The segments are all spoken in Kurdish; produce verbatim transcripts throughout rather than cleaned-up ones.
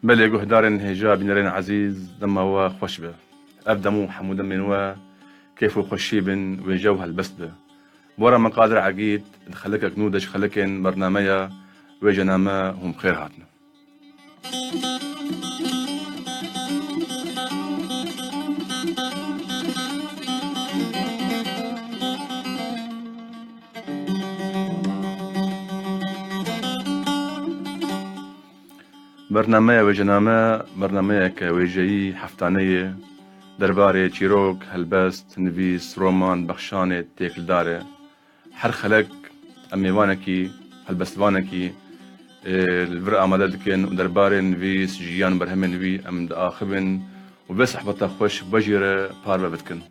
Belê guhdarên hêja, bînerên ezîz, dema we xweş be. Ev dem û hemû demên we kêf û xweşî bin, wêje û helbest be. Bora me Qadir Egîd, di xelekek nû de ji xelekên bernameya Wêjename hûn bi xêr hatin. Bernameya Wêjename, bernameyeke wêjeyî heftane ye, derbarê çîrok, helbest, nivîs, roman, bexşanê têkildar e. Her xelek em mêvanekî, helbestvanekî, ê, li vir amade dikin û derbarê nivîs, jiyan û berhemên wî em diaxivin û vê sohbeta xweş we jî re parve bidikin.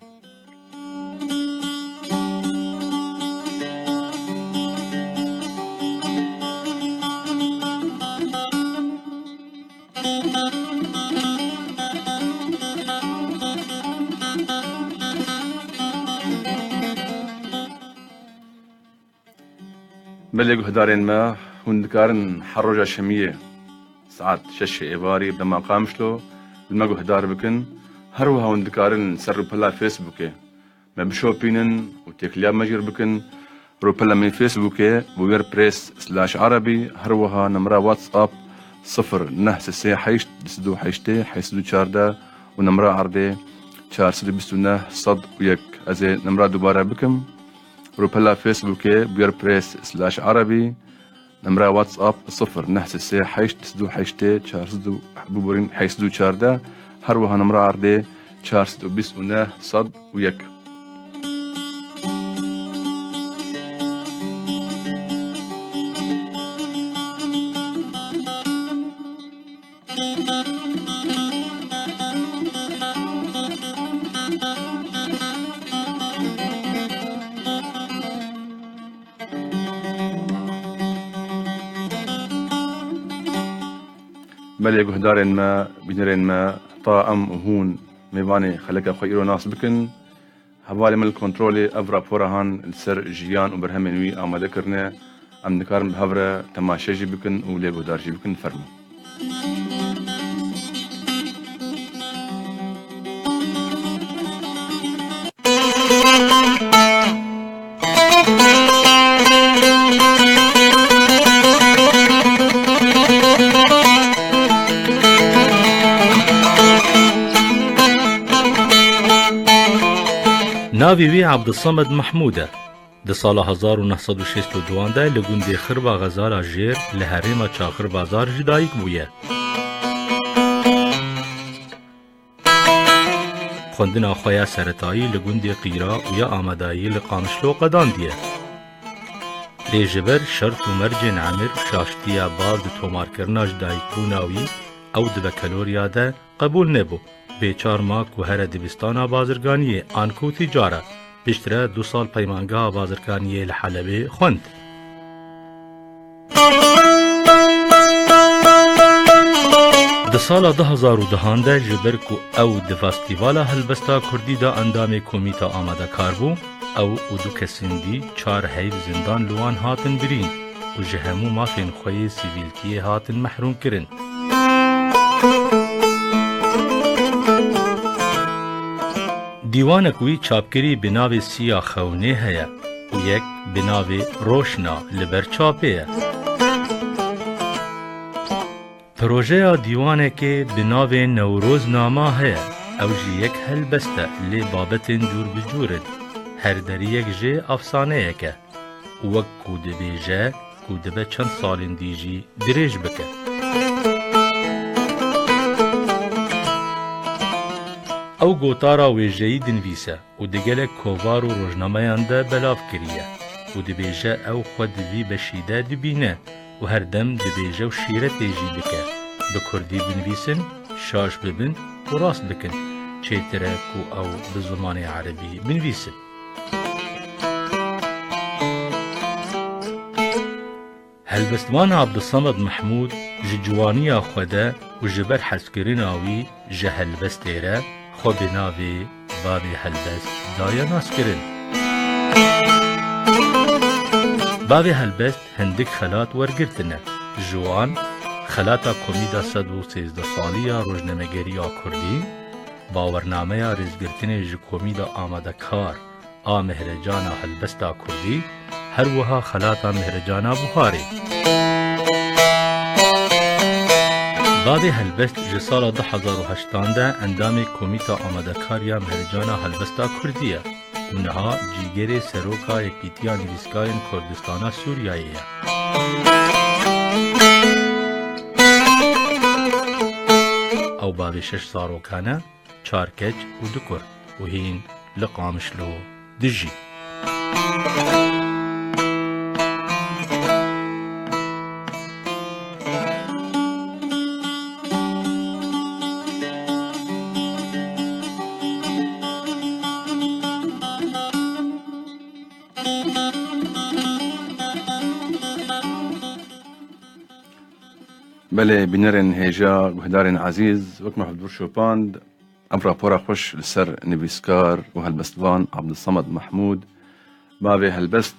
Belê guhdarên me, hûn dikarin her roja şemiyê saet şeşê êvarî bi dema Qamişlo li me guhdar bikin. Her wiha hûn dikarin li ser rûpela Facebookê me bişopînin û têkiliya me jî bikin. Rûpela me Facebookê bi wordpress slash arabi, her wiha nimra WhatsApp sifir neh sê sê heşt du sed û heştê heşt sed û çardeh û nimra erdê çar sed û bîst û neh sed û yek. Ez ê nimra dubare bikim. Rûpela Facebookê bi wordpress slash arabi, nimra WhatsApp sifir neh sê sê heşt du heştê çar sed û, biborîn, heşt sed û çardeh, her wiha nimra erdê çar sed û bîst û neh sed û yek. Belê guhdarên me, bînerên me, ta em û hûn mêvanê xeleka xwe îro nas bikin. Hevalê min li kontrolê ev rapora han li ser jiyan û berhemên wî amade kirine. Em dikarin bi hev re temaşe jî bikin û lê guhdar jî bikin. Fermo. Navê wî Abdulsamed Mahmûd e. Di sala hezar û neh sed û şêst û duan de li gundê Xirba Xezala Jêr li herêma Çaxir Bazar ji dayik bûye. Xwendina xwe ya seretayî li gundê Qîra û ya Amadayî li Qamişlo qedandiye. Lê ji ber şert û mercên emir û şaştiya bav di tomarkirina ji dayikbûna wî, ew di bekeloriya de qebûl nebû. Bêçar ma ku here dibistana bazirganiyê an ku tîcara. Piştre du sal peymangeha bazirganiyê li Helebê xwend. Di sala du hezar û dehan de ji ber ku ew di Festîvala Helbesta Kurdî de endamê komîta amadekar bû, ew û du kesên dî çar heyv zindan li wan hatin birîn û ji hemû mafên xwe yê sivîlkiyê hatin mehrûmkirin. Dîwanek wî çapkirî bi navê Siya Xewnê heye û yek bi navê Roşna li ber çapê ye. Projeya dîwanekê bi navê Newroznama heye. Ew jî yek helbest e, lê babetên cûr bi cûr in. Her deriyek jê efsaneyek e. Wek ku dibêje ku dibe çend salên dî jî dirêj bike. Ew gotara wêjeyî dinivîse û di gelek kovar û rojnameyan de belav kiriye û dibêje ew xwe di vî beşî de dibîne û her dem dibêje û şîretê jî dike. bi kurdî binivîsin, şaş bibin û rast bikin, çêtir e ku ew bi zimanê erebî binivîsin. Helbestvan Abdulsamed Mehmûd ji ciwaniya xwe de û ji ber hezkirina wî ji helbestê re xwe bi navê Bavê Helbest daye naskirin. Bavê Helbest hindik xelat wergirtine. Ji wan, xelata komîda sed û sêzdeh salî ya rojnamegeriya kurdî, bawernameya rêzgirtinê ji komîda amadekar a Mihrecana Helbesta Kurdî, her wiha xelata Mihrecana Buharê. Bavê Helbest ji sala du hezar û heştan de endamê Komîta Amadekar ya Mihrecana Helbesta Kurdî ye û niha cîgerê seroka Yekîtiya Nivîskarên Kurdistana Sûriyeyê ye. Ew bavê şeş zarokan e, çar keç û du kur û hîn li Qamişlo dijî. Belê, bînerên hêja, guhdarên ezîz, wek me hevdûr şopand, em rapora xweş li ser nivîskar û helbestvan Abdulsamed Mehmûd, Bavê Helbest,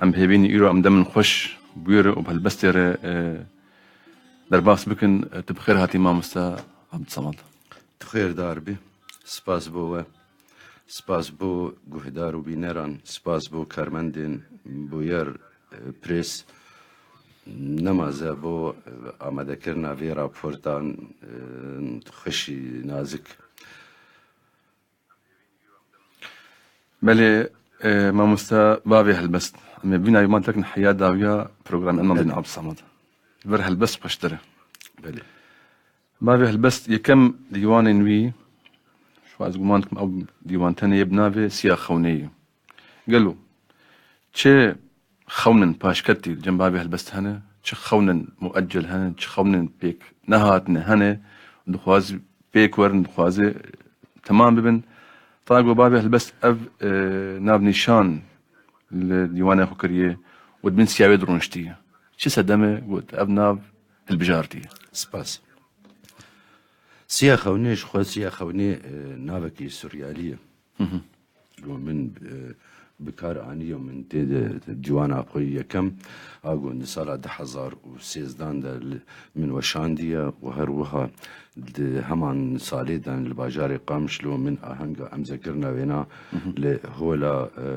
em hêvî ne îro em demin xweş bûyê re û bi helbestê re, e, derbas bikin. E, tu bi xêr hatî mamoste Abdulsamed. Tu xêrdar bî. Spas bo we. Spas bo guhdar û bîneran. Spas bo karmendên bûyer, e, prês. Nemaze bo, e, amadekirina vê raportan, e, xweşî nazik. Belê, e, mamoste Bavê Helbest. Em ê bîna yuman tekin heya dawiya programê em Belê. Nandin Abdulsamed. Ji ber helbest xweştir e. Belê. Bavê Helbest yekem dîwanên wî, ji xwe ez guman dikim ew dîwan tenê ye bi navê Siya Xewnê ye. Gelo, çi xewnên paşketî li cem Bavê Helbest hene, çi xewnên mueccel hene, çi xewnên pêk nehatine hene, dixwaze pêk werin, dixwaze temam bibin. Ta ku Bavê Helbest ev, e, navnîşan li dîwanê xwe kiriye û di bin siya wê de rûniştiye. Çi sedem e ku ev nav hilbijartiye? Spas. Siya Xewnê ji xwe, Siya Xewnê, e, navekî suryalî ye. Hı hı. Ku min, e, bi kar aniye û min tê de dîwana xwe yekem a ku di sala du hezar û sêzdan de li, min weşandiye û her wiha di heman salê de li bajarê Qamişlo min ahenga emzekirina wêna Hı hı. li hola, e,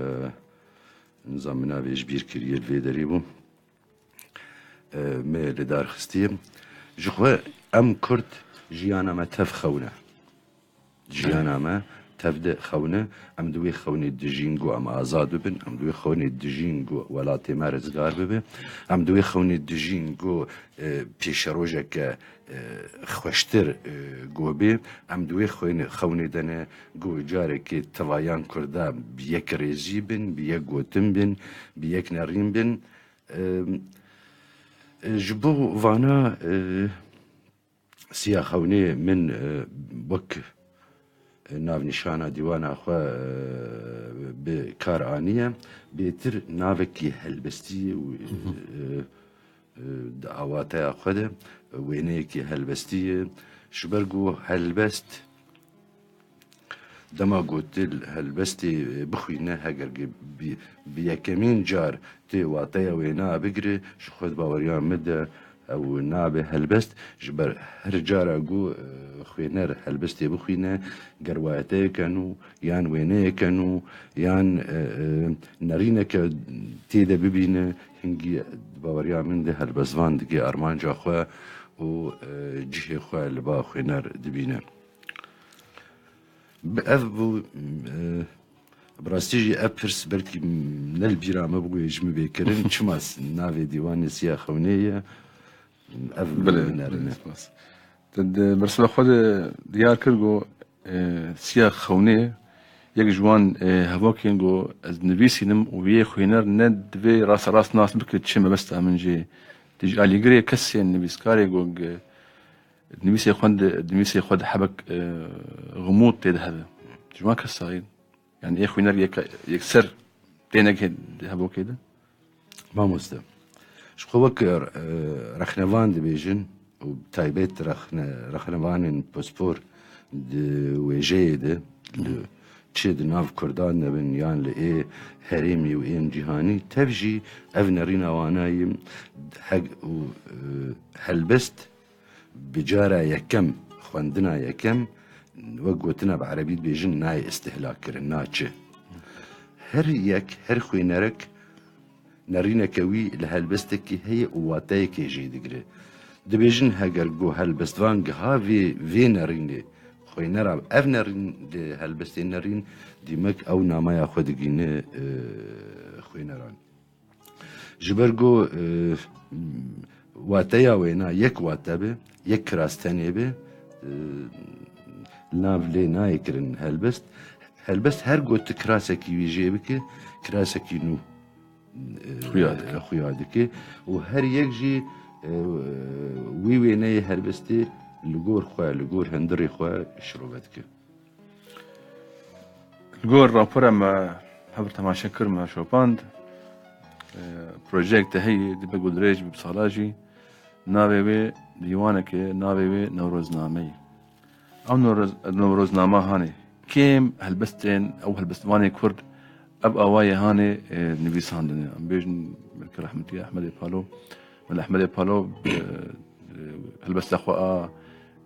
nizam min navê ji bîr kiriye li vê derê bû. E, me li dar xistiye. Ji xwe em Kurd jiyana me tev xewn e. Jiyana me tev de xewn e. Em di wê xewnê dijîn ku em azad bibin. Em di wê xewnê dijîn ku welatê me rizgar bibe. Em di wê xewnê dijîn ku, e, pêşerojeke, e, xweştir, e, ku bê. Em di wê xewnê, xewnê de ne ku carekê tevayan Kurda bi yek rêzî bin, bi yek gotin bin, bi yek nerîn bin. E, e, ji bo vana, e, Siya Xewnê min, e, wek, e, navnîşana dîwana xwe, e, bi kar aniye, bêtir navekî helbestî ye û, Hı hı. e, e, di awateya xwe de wêneyekî helbestî ye. Ji ber ku helbest, dema ku tu helbestê bixwîne, heger ki bi, bi yekemîn car tê wateya wêna bigire, ji xwe di baweriya min de ew nabe helbest, ji ber her cara ku, e, xwêner helbestê bixwîne, ger wayeteyeke nû, yan wêneyeke nû, yan, e, e, nerîneke tê de bibîne, hingî di baweriya min de helbestvan dike armanca xwe û, e, cihê xwe li ba xwêner dibîne. Bi ev bû, e, bi rastî jî ev pirs belkî ne li bîra me bû, ji min bê kirin. Çima s-, navê dîwanê Siya Xewnê ye? Ev Belê, binerine. Belê, spas. Te di bersiva xwe de diyar kir ku, e, Siya Xewnê yek ji wan, e, hevokên ku ez nivîsînim û yê xwîner ne divê rasterast nas bike çi mebesta min jê Tê ji alîgirê kesên nivîskarê ku nivîsê xwe di, nivîsê xwe di hebek, e, xumût tê de hebe. Ji wan kesayî. Yani ê xwîner yek, yekser tênek hebokê de. Mamoste, ji xwe wek, e, rexnevan dibêjin û bi taybet rexne-, rexnevanên pispor di wêjeyê de, li, çi di nav Kurdan de bin yan li ê herêmî û ên cîhanî, tev jî ev nerîna wana yî heg û, e, helbest bi cara yekem, xwendina yekem, wek gotina bi erebî dibêjin, nayê îstihlak kirin, naçi. Her yek, her xwînerek nerîneke wî li helbestekî heye û wateyekê jê digire. Dibêjin, heger ku helbestvan giha vê, vê nerînê xwînera ev nerîn li helbestê nerîn, dîmek ew nameya xwe digîne, e, xwîneran. Ji ber ku, e, wateya wêna yek wate be, yek kiras tenê be, e, li nav lê nayê kirin helbest. Helbest her ku tu kirasekî wî jê bike, kirasekî nû, e, Xuya dike. xuya dike. Û her yek jî, e, wî wêneyê helbestê li gor xwe, li gor hundirê xwe şirove dike. Li gor rapora me hev temaşe kir, me şopand. E, projeyek te heye, dibe ku dirêj bi sala jî. Navê wê dîwaneke, navê wê Newrozname ye. Ew Newroz-, Newrozname hanê. Kêm helbestên, ew helbestvanê Kurd, ev awayê hanê, e, nivîsandine. Em bêjin, belkî rehmetî Ehmedê Palo, Mela Ehmedê Palo, e, e, helbesta xwe a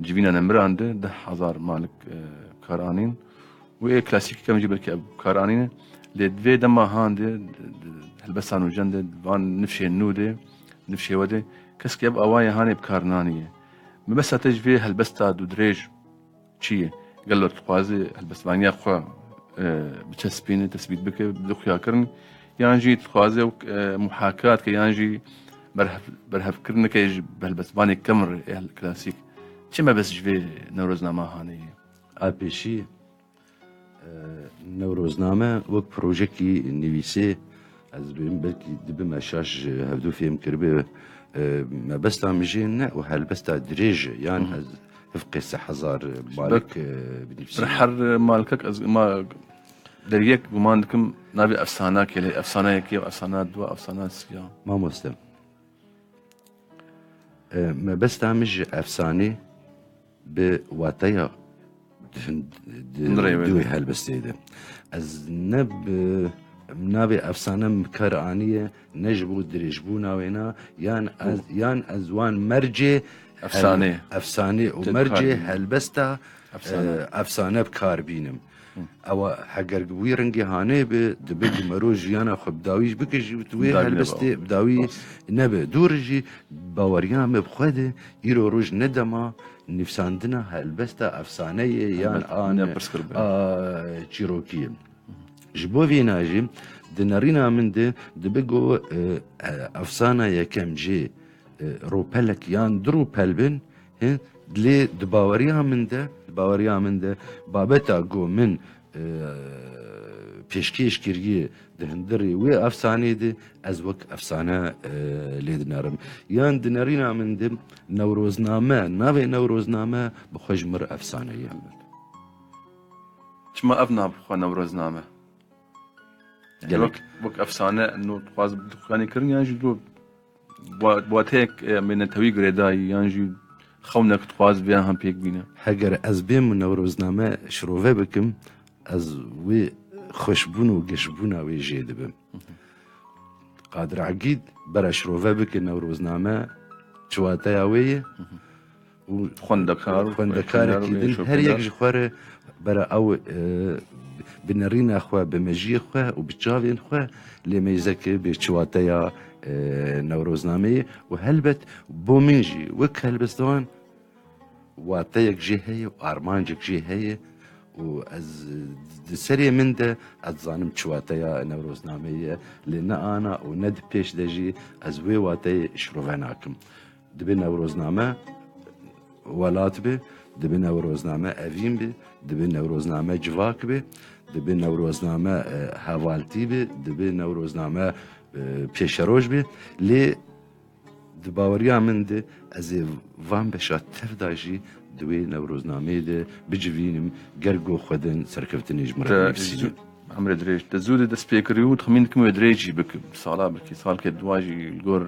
Civîna Nemiran de deh hezar malik, e, kar anîn. Û ê klasîk kem jî belkî ev kar anîne. Lê di vê dema han de, di, di, helbesta nûjen de, van nifşên nû de, nifşê we de, kesk ev awayê hanê bi kar naniye. Mebesta te ji vê helbesta dûdirêj çi ye? Gelo dixwaze helbestvaniya xwe, e, biçespîne, tesbît bike, bide xuyakirin, yan jî dixwaze, e, muhakat ke, yan jî berhev-, berhevkirineke ji helbestvanê kemr ê klasîk. Çi mebest ji vê Newroznama hanê ye? A pêşî, e, Newrozname wek projekî nivîsê, ez dibêm belkî dibe me şaş ji hevdû fêm kiribe, e, mebesta min jê ne û helbesta dirêj e, yan Hı hı. ez hifqê sê hezar malik, e, binivîsînim. Her malikek ez ma deriyek guman dikim navê efsana kê, lê efsana yekê, efsana dua, efsana siya. Mamoste. E, mebesta min ji efsanê bi wateya di hin-, di Hundirê wê dû de. Helbestê de. Ez ne bi navê efsane min bi kar aniye, ne ji bo dirêjbûna wêna, yan ez, Û yan ez wan mercê Efsanê. hel-, efsanê û Te mercê kar bînim. helbesta, Efsane. e, efsane bi kar bînim. Ewa heger bi wî rengê hanê bi, dibe ku mero jiyana xwe bi dawî jî bike jî, wê Dawî nebe. helbestê bi dawî Bas. nebe. Dûr jî baweriya me bi xwe de, îro roj ne dema nivîsandina helbesta efsaneyê yan Elbet, an ne pirsgir be. a çîrokî ye. Ji bo vêna jî di nerîna min de dibe ku, e, e, efsana yekem jê, e, rûpelek yan du rûpel bin, Hin, lê di baweriya min de, di baweriya min de babeta ku min, e, pêşkêş kiriye di hundirê wê efsanê de, ez wek efsane, e, lê dinerim. Yan di nerîna min de Newrozname, navê Newrozname bi xwe ji mir efsane ye. Çima ev nav bi xwe Newrozname? Yani Gelek. wek, wek efsane, no dixwaz, dixuyanî kirin yan jî do Wa-, wateyek, e, em ê netewî girêdayî yan jî xewnek dixwaz vê han pêk bîne. Heger ez bêm û Newrozname şirove bikim, ez wê xweşbûn û gişbûna wê jê dibim. Qadir Egîd bera şirove bike Newrozname çi wateya wê ye û Xwendekar û xwendekarek xwendekar û din her yek şopîndar. ji xwe re bera ew, e, bi nerîna xwe, bi mejiyê xwe û bi çavên xwe lê meyzeke bê çiwateya, e, Newroznameyê û helbet bo min jî wek helbestvan wateyek jê heye û armancek jê heye û ez di serê min de ez dizanim çiwateya Newroznameyê ye, lê ne ana û ne di pêş de jî ez wê wateyê şirove nakim. Dibe Newrozname welat be, dibe Newrozname evîn be, dibe Newrozname civak be, dibe Newrozname, e, hevaltî be, dibe Newrozname, e, pêşeroj be. Lê Di baweriya min de ez ê van beşa tev de jî di wê newroznameyê de bicivînim, ger ku Xwedin serkeftinê ji min re Te binivîsîne. zû-, emrê dirêj. Te zû de dest pê kirî û dixmîn dikim wê dirêj jî bikim. Sala bikî, salkê dua jî li gor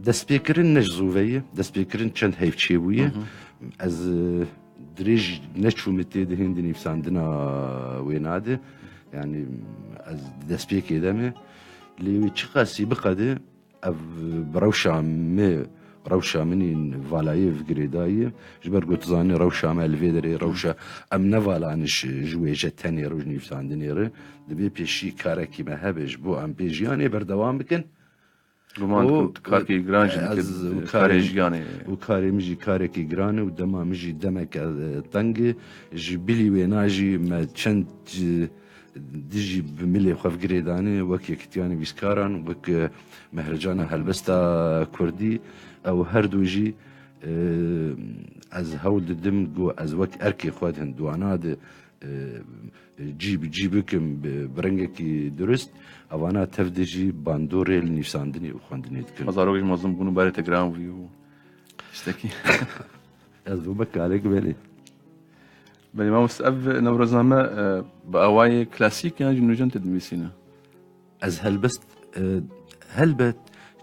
Destpêkirin ne ji zû ve ye, destpêkirin çend heyv çêbûye. Hı hı. Ez, e, dirêj neçûme tê de hêndî nivîsandina wêna de. Yani ez di destpêkê de me. Lê wê çiqasî biqede, ev bi rewşa me, rewşa min ên valayê ve girêdayî ye. Ji ber ku tu zanî rewşa me li vê derê rewşa em ne vala ne ji, ji wêje tenê re û ji nivîsandinê re. Divê pêşî karekî me hebe ji bo em pê jiyanê berdewam bikin. Guman Û dikim tu karekî giran jî ez dikir, û karê karê min, jiyanê. û karê min jî karekî giran e û dema min jî demek, e, teng e. Ji bilî wêna jî me çend, e, dijî bi milê xwe ve girêdane, wek Yekîtiya Nivîskaran, wek, e, Mehricana Helbesta Kurdî, ew her du jî, e, ez hewl didim ku ez wek erkê xwe di hundirana de, e, cî bi cî bikim bi, bi rengekî durist, evana tev de jî bandorê li nivîsandinê û xwendinê dikin. Zarok jî mezin bûn û berê te giran bûyî û tiştekî. Ez bûme kalek belê. Belê, mamoste, ev newrozname, e, bi awayê klasîk yan jî nûjen te dinivîsîne? Ez helbest, e, helbet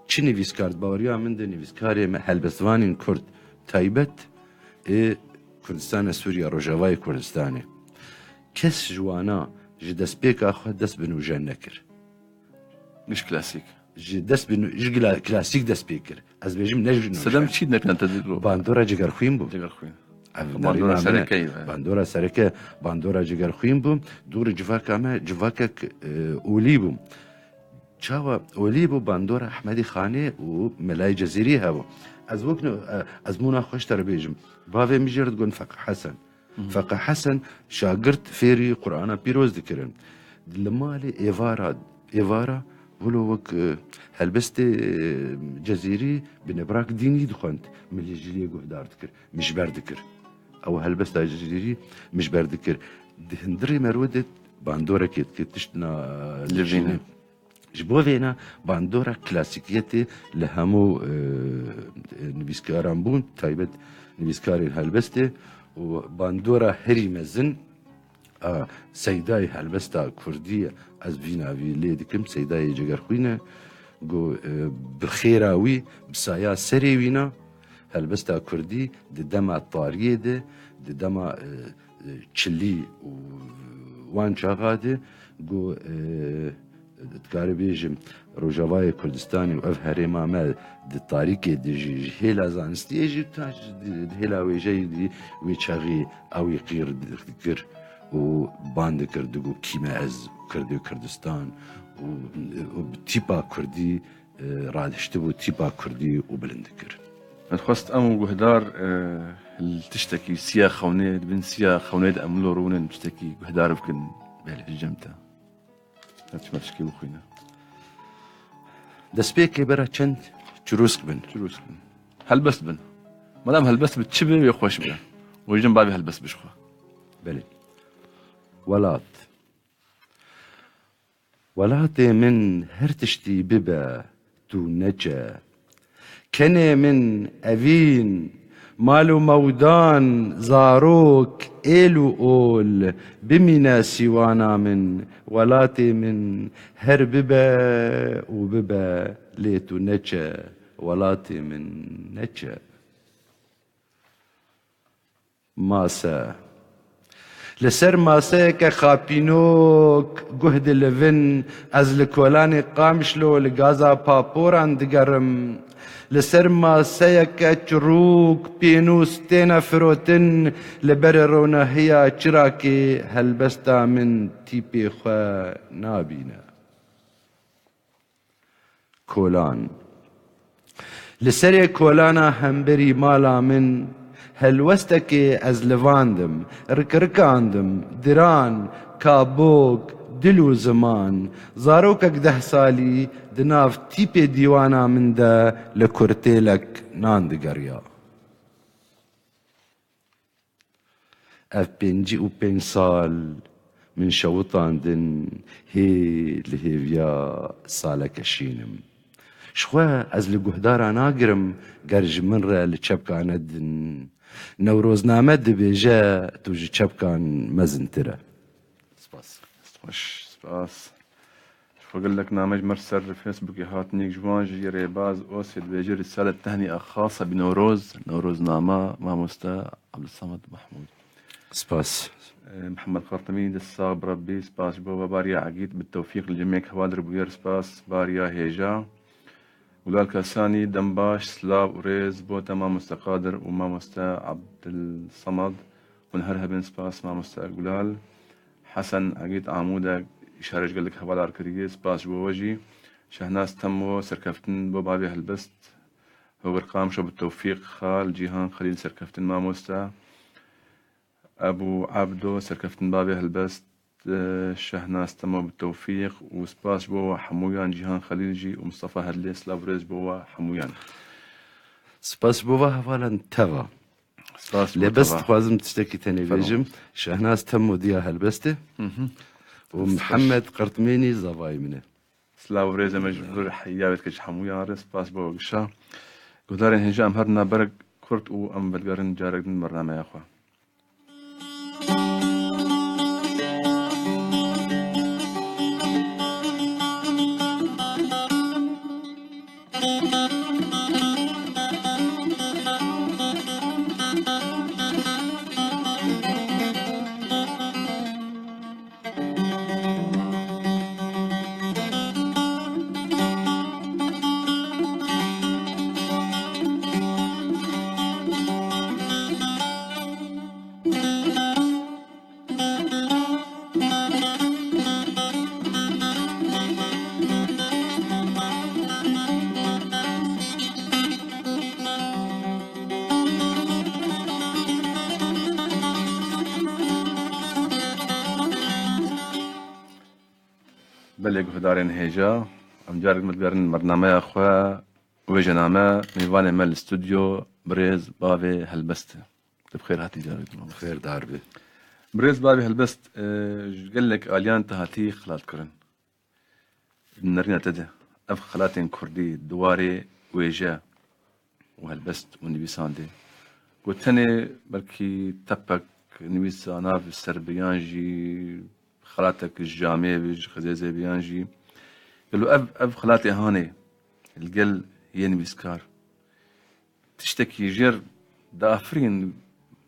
çi nivîskar, di baweriya min de nivîskarê me helbestvanên Kurd taybet ê Kurdistana Sûriya, Rojavayê Kurdistanê. Kes ji wana ji destpêka xwe dest bi nûjen nekir. Giş klasîk. Ji dest bi nû-, ji gla-, klasîk dest pê kir. Ez bêjim ne ji nûjen. Sedem çî nekirine te dilo? Bandora Cigerxwîn bû. Cigerxwîn. Ev Bandora nerîna min e. Sereke ye. Bandora sereke, bandora Cigerxwîn bû. Dûrî civaka me, civakek, e, olî bû. Çawa olî bû, bandora Ehmedî Xanê û Melayê Cezîrî hebû. Ez wek no-, e, ezmûna xwe ji te re bêjim. Bavê min jê re digotin Feqî Hesen. Hı hı. Feqî Hesen şagirt fêrî Qur'ana pîroz dikirin. Li malê êvara, êvara wilo wek, e, helbestê, e, Cezîrî binebrak dînî dixwend. Min lê ji lê guhdar dikir. Min ji ber dikir. Ew helbesta Cezîrî min ji ber dikir. Di hundirê merwê de bandorekê dikir. Tişt na, e, Li vîne. Ji bo vêna bandora klasîkiyetê li hemû, e, nivîskaran bûn, taybet nivîskarên helbestê û bandora herî mezin a Seydayê helbesta Kurdî, ez vî navî lê dikim, Seydayê Cegerxwîn e, ku, e, bi xêra wî, bi saya serê wîna helbesta Kurdî di dema tariyê de, di dema, e, çilî û wan çaxa de ku, e, dikare bêjim, Rojavayê Kurdistanê û ev herêma me di tarîkê de jî, ji hêla zanistiyê jî ta ji di, di hêla wêjeyê de wê çaxê ew ê qîr dikir û ban dikir, digot, "Kî me ez, Kurdê Kurdistan?" û, û bi tîpa Kurdî e, radiştibû tîpa Kurdî û bilind dikir. Me dixwest em û guhdar, e, li tiştekî siya xewnê, di bin siya xewnê de em wilo rûnin tiştekî guhdar bikin, belê, ji cem te. Her çima tişkî bixwîne. Destpêkê bera çend çirûsk bin. Çirûsk bin. Helbest bin. Madem helbest bi çi be, wê xweş be. Û jin bavê helbest bi ji xwe. Belê. Welat. Welatê min her tiştî bibe, tu neçe. Kenê min, evîn, mal û mewdan, zarok, êl û ol, bimîne sîwana min, welatê min her bibe û bibe, lê tu neçe, welatê min neçe. Mase. Li ser maseyeke xapînok guh dilivin, ez li kolanê Qamişlo li gaza paporan digerim. Li ser maseyeke çirûk pênûs têne firotin, li ber ronahiya çirakê helbesta min tîpê xwe nabîne. Kolan. Li serê kolana hemberî mala min helwestekê ez livandim, rikrikandim, diran, kabok, dil û ziman. Zarokek deh salî di nav tîpê dîwana min de li kurtêlek nan digeriya. Ev pêncî û pênc sal min şewitandin, hê li hêviya saleke şîn im. Ji xwe ez li guhdara nagirim, ger ji min re li çepka nedin. Newrozname dibêje, tu ji çepkan mezintir e. Spas. Xweş, spas. Ji xwe gelek name ji me ser Facebookê hatin, yek ji wan jî Rêbaz Osê dibêje, Risale tehnî a xasa bi Newroz, Newroznama mamoste Abdulsamad Mahmûd. Spas. Eh, Mihemed Xartemî, dest sax bi Rebbî, spas ji bo we. Bariya Egîd, bi tewfîq li cemêk heval re bûyer, spas. Bariya Hêja, Gulal Kasanî, dem baş, silav û rêz bo te mamoste Qadir û mamoste Abdulsamad. Hûn her hebin, spas mamoste Gulal. Hesen Egîd Amûde, îşare ji gelek hevalar kiriye, spas ji bo we jî. Şehnaz Temo, serkeftin bo bavê helbest. Hogir Qamşo, bi tewfîq, Xal, Cîhan Xelîl, serkeftin mamoste. Ebû Ebdo, serkeftin bavê helbest, e, Şehnaz Temo, bi tewfîq û spas ji bo hemûyan, Cîhan Xelîl jî û Mistefa Hedlê, silav û rêz ji bo we hemûyan. Spas ji bo we hevalan teva. Spas ji bo Lê bes teva. Dixwazim tiştekî tenê Fermo. Bêjim. Şehnaz Temo diya helbestê. Hı hı. Û Spas. Mihemed Qirtmênî zavayê min e. Silav û rêzê me ji vir heya wê dike ji hemûyan re. Spas bo gişa. Guhdarên hêja, em her naberek kurt û em vedigerin carek din bernameya xwe. Belê guhdarên hêja, em carek me digerin bernameya xwe. Wêjename, mêvanê me li stûdyo birêz bavê helbest e. Tu bi xêr hatî carek din. Xêrdar be. Birêz bavê helbest, e, ji gelek aliyan te hatî xelatkirin. Di nerîna te de ev xelatên kurdî di warê wêje û helbest û nivîsan de, ku tenê belkî tepek nivîsa nav ser be yan jî xelatek ji camê be, ji xizêzê be yan jî. Gelo ev, ev xelatê hanê li gel yê nivîskar tiştekî jêr diafirîn,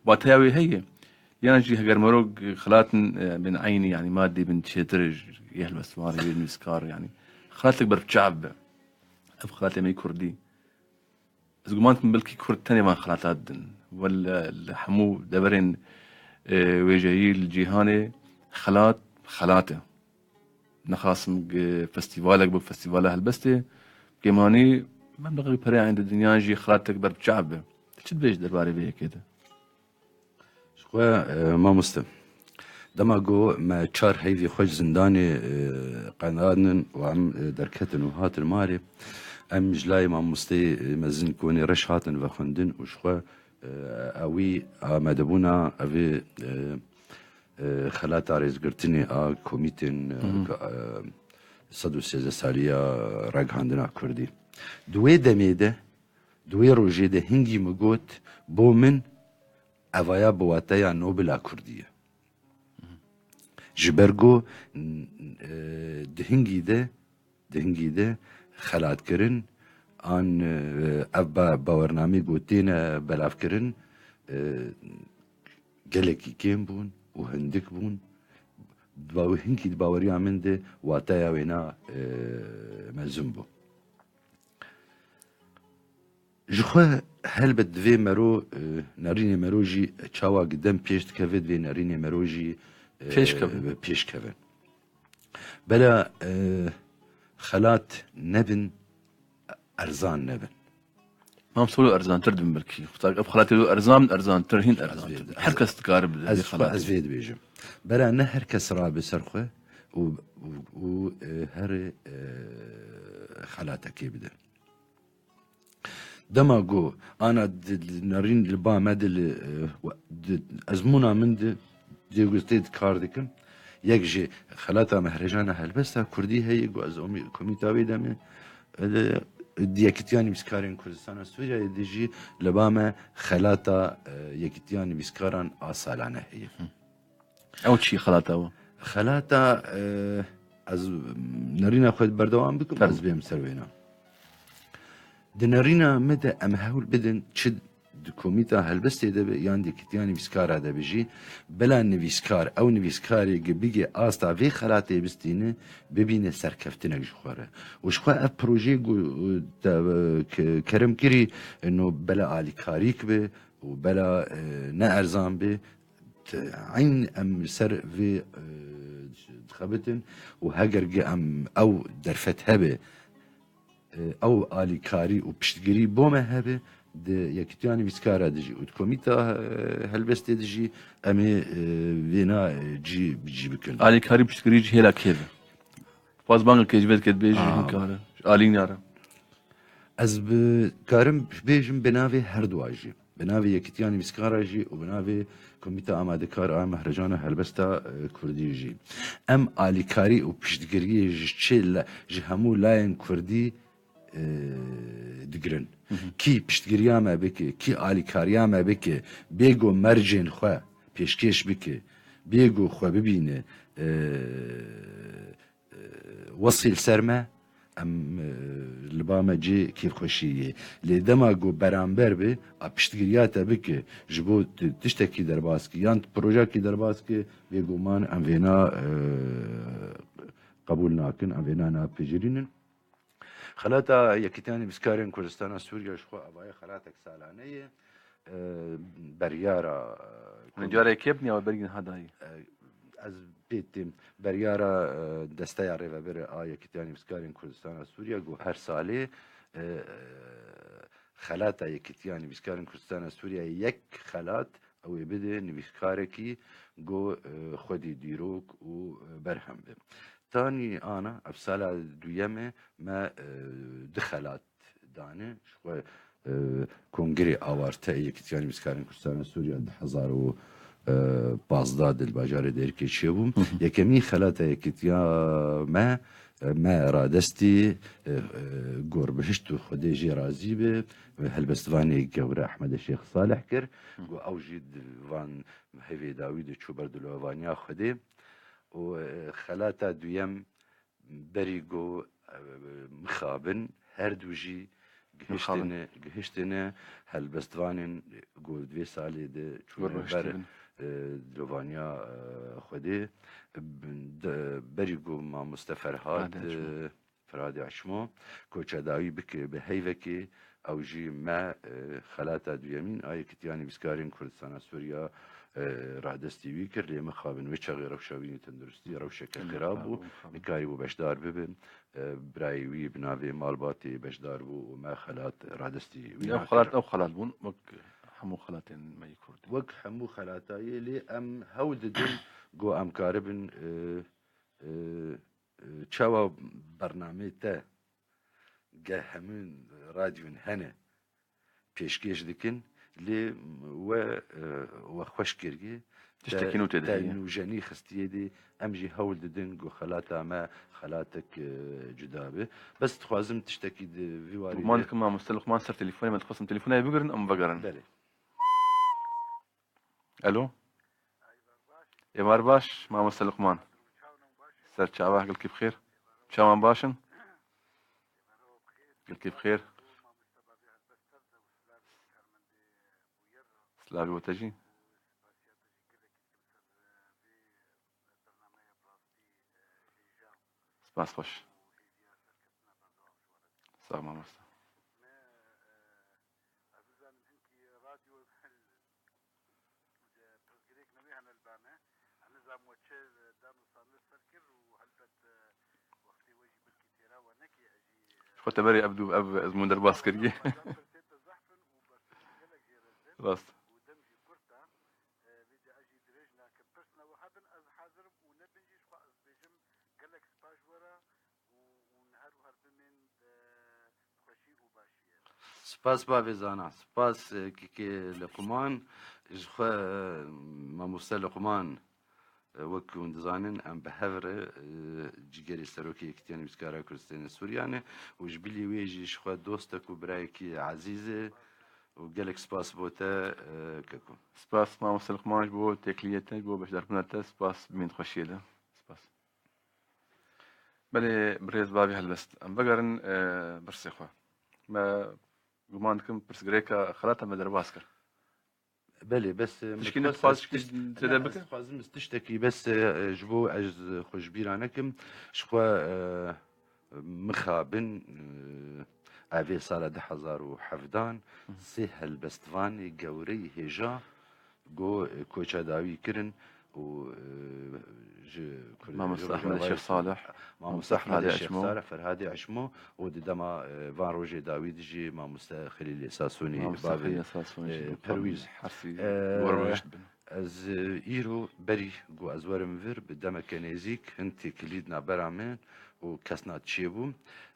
wateya wê heye? Yan jî heger merok xelatin, e, bên eynî, yanî madî bin çêtir yê helbestvan, yê nivîskar, yanî xelatek berbiçav be. Ev xelatê me yê kurdî. Ez guman dikim belkî kurd tenê van xelata didin. Wel, li hemû deverên, e, wêjeyî li cîhanê xelat, xelat e. Nexasim ge festîvalek bi festîvala helbestê, kêmanî memleqek pere ên didin yan jî xelatek berbiçav be. Tu çi dibêjî derbarê vê yekê de? Ji xwe, e, mamoste. Dema ku me çar heyvî xwe ji zindanê, e, qendanin û em, e, derketin û hatin malê, em ji layê mamosteyê, e, mezin konê reş hatin vexwendin û ji xwe, e, ewî amadebûna evê, e, e, xelata rêzgirtinê a komîtên, e, Hı hı. ka, e, sed û sêzdeh saliya ragihandina Kurdî. Di wê demê de, di wê rojê de hingî min got, bo min evaya bi wateya Nobela Kurdî ye. Ji ber ku, e, di hingî de, di hingî de xelatkirin an, e, ev ba-, bawernameyê ku têne belavkirin, e, gelekî kêm bûn û hindik bûn. Baw-, hingî di baweriya min de wateya wêna, e, mezin bû. Ji xwe helbet divê mero, e, nerînê mero jî çawa gidem pêş dikeve, divê nerînê mero jî, e, Pêş kevin. pêş keve. Bela, e, xelat nebin, erzan nebin. Mam solo erzantir dibin belkî. Xwe ev xelatê lo erzan, erzantir, hîn Ez erzantir. vê- Her kes dikare bi Ez vê xwe, xelatê. ez vê dibêjim. Bela ne her kes rabe ser xwe û, û, û, e, her, e, xelatekê bide. Dema ku ana di, di nerîn li ba me de li, e, we-, di ezmûna min de dê ku ez tê di kar dikim, yek ji xelata Mehrejana Helbesta Kurdî heye ku ez omî-, komîta wê demê, e, di Yekîtiya Nivîskarên Kurdistana Sûriyeyê de jî li ba me xelata, e, Yekîtiya Nivîskaran a salane heye. Ew çi xelata we? Xelata, e, ez nerîna xwe berdewam bikim, Fermo. Ez bêm ser wêna. Di nerîna me de em hewl bidin çi di komîta helbestê de be yan di Yekîtiya Nivîskara de be jî, bila nivîskar, ew nivîskarê gi bigê asta vê xelatê bistîne, bibîne serkeftinek ji xwe re. Û ji xwe ev projeyê ku, e, te, e, ke-, kerem kirî, e, no bela alîkarîk be û bela, e, ne erzan be, te, eyn em li ser vê, e, dixebitin û heger gi em ew derfet hebe, e, ew alîkarî û piştgirî bo me hebe, di Yekîtiya Nivîskara de jî û di Komîta, e, Helbestê de jî em ê, e, vêna, e, cî, cî bikin. Alîkarî piştgirî ji hêla kê ve? Xwaz bangekê ji vê dike dibêjî Ah. hinkare. Ji alîna re. Ez bi karim bêjim bi navê her dua jî. Bi navê Yekîtiya Nivîskara jî û bi navê Komîta Amadekar a Mehrecana Helbesta, e, Kurdî jî. Em alîkarî û piştgiriyê ji çi la-, ji hemû layên Kurdî, e, digirin. Hı hı. Kî piştgiriya me bike, kî alîkariya me bike, bê ku mercên xwe pêşkêş bike, bê ku xwe bibîne, e, e, wesî li ser me, em, e, li ba me cê kêfxweşiyê. Lê dema ku beramber be, a piştgiriya te bike, ji bo ti-, tiştekî derbas ki, yan tu projekî derbas ki, bêguman em vêna, e, qebûl nakin, em vêna napijirînin. Xelata Yekîtiya Nivîskarên Kurdistana Sûriye ji xwe avaye xelatek salane ye. E, beryara, e, Hûn careke biniya we bergî niha dayî? E, ez pê têm. Beryara, e, Desteya Rêvebir a Yekîtiya Nivîskarên Kurdistana Sûriye ku her salê, e, e, xelata Yekîtiya Nivîskarên Kurdistana Sûriye yek xelat ew ê bide nivîskarekî ku, e, xwedî dîrok û, e, berhem be. Tanî ana, ev sala duyem e me, e, du xelat dane. Ji xwe, e, Kongrê Awarte ê Yekîtiya Nivîskarên Kurdistana Sûriye di hezar û pazdeh de li bajarê Dêrikê çêbû. Hı hı. Yekemîn xelata yekîtiya me, e, me radestî, e, e, Gorbihişt û Xwedê jê razî be, helbestvanê gewre Ehmedê Şêx Salih kir. Hı. Ku ew jî di van hevê dawî de çû ber dilowaniya Xwedê. Û, e, xelata duyem berî ku, e, mixabin her du jî Mixabin. gihiştine, gihiştine helbestvanên ku di vê salê de çûne Wer ber, rûniştibin. e, dilovaniya, e, Xwedê. Bi-, de-, berî ku mamoste Ferhat, Ferhatê Aşmo. e, Ferhatê Aşmo koçedawî bike bi heyvekê, ew jî me, e, xelata duyemîn a Yekîtiya Nivîskarên Kurdistana Sûriya, e, radestî wî kir. Lê mixabin wê çaxê rewşa wî tenduristî rewşeke Em xirab bû, xirab bû, mixabin. Nikarîbû beşdar bibin. E, birayê wî bi navê malbatê beşdar bû û me xelat radestî wî Ew nakir. xelat, ew xelat bûn, wek hemû xelatên me yê Kurdî. Wek hemû xelatayê, lê em hewl didin ku em karibin, e, e, e, çawa bernameyê te ge hemû radyoyên hene pêşkêş dikin, lê we, e, we xweş kiriye. Tiştekî Te, nû tê de te heye. nûjenî xistiyê dê, em jî hewl didin ku xelata me xelatek, e, cuda be. Bes dixwazim tiştekî di vî warî Guman de dikim mamoste Luqman ser telefonê me, dixwazim telefonê bigirin, em vegerin. Belê. Alo. Êvar baş, mamoste Luqman. Ser çava, gelkî bi xêr. Çawan baş in? Gelkî bi xêr. Slavê we te jî. Spas xweş. Sağ ol mamoste. Pirsgirêk newê hene li ba me. Ez nizam we çi dan û sandir ser kir û helbet, e, wextê we jî belkî têra we nekê, ez jî, e, Ji xwe te berê ev du-, ev ezmûn derbas kiriye. Pirsê te zehf in û berpirsên gelek jê re din. Rast. Û dem jî kurt e. E, vê de ez jî dirêj nakim. Pirsna we hebin, ez hazir im û nebin jî ji xwe ez dibêjim gelek spas ji we re. û hûn her û her bimên di xweşî û başiyê. Spas bavê Zana, spas, e, kikê Lequman, ji xwe, e, mamoste Lequman, Wek hûn dizanin, em bi hev re, e, cîgerê Serokê Yekîtiya Nivîskara Kurdistanê Sûriyan e û ji bilî wê jî ji xwe dostek û birayekî ezîz e û gelek spas bo te, e, keko. Spas mamoste Luqman ji bo têkiliyê te, ji bo beşdarbûna te, spas bi min xweşiyê de. Spas. Belê, birêz bavê helbest. Em vegerin, e, pirsê xwe. Me guman dikim pirsgirêka xelata me derbas kir. Belê, bes, e, Tişkî min dixwaz ez tişt-, têde ne, bike? Ez dixwazim ez tiştekî bes, e, ji bo ez xwe ji bîra nekim. Ji xwe, e, mixabin, e, evê sala du hezar û hevdan Hı hı. sê helbestvanê gewreyî hêja go, e, koça dawî kirin û, e, ji Kurd-, Mamoste ji Ehmed Rojavayê Şêx Salih, Mamoste Mamoste Ehmed Ferhadê Şêx Eşmo. Salih, Ferhadê Eşmo û di dema, e, van rojê dawî de jî Mamoste Xelîlê Sasûnî, Mamoste bavê, Xelîlê Sasûnî e, jî Perwîz. Hersî E, werbihişt bin. Ez, e, îro berî ku ez werim vir, bi demeke nêzîk hin têkilî di navbera min û kesna çêbû.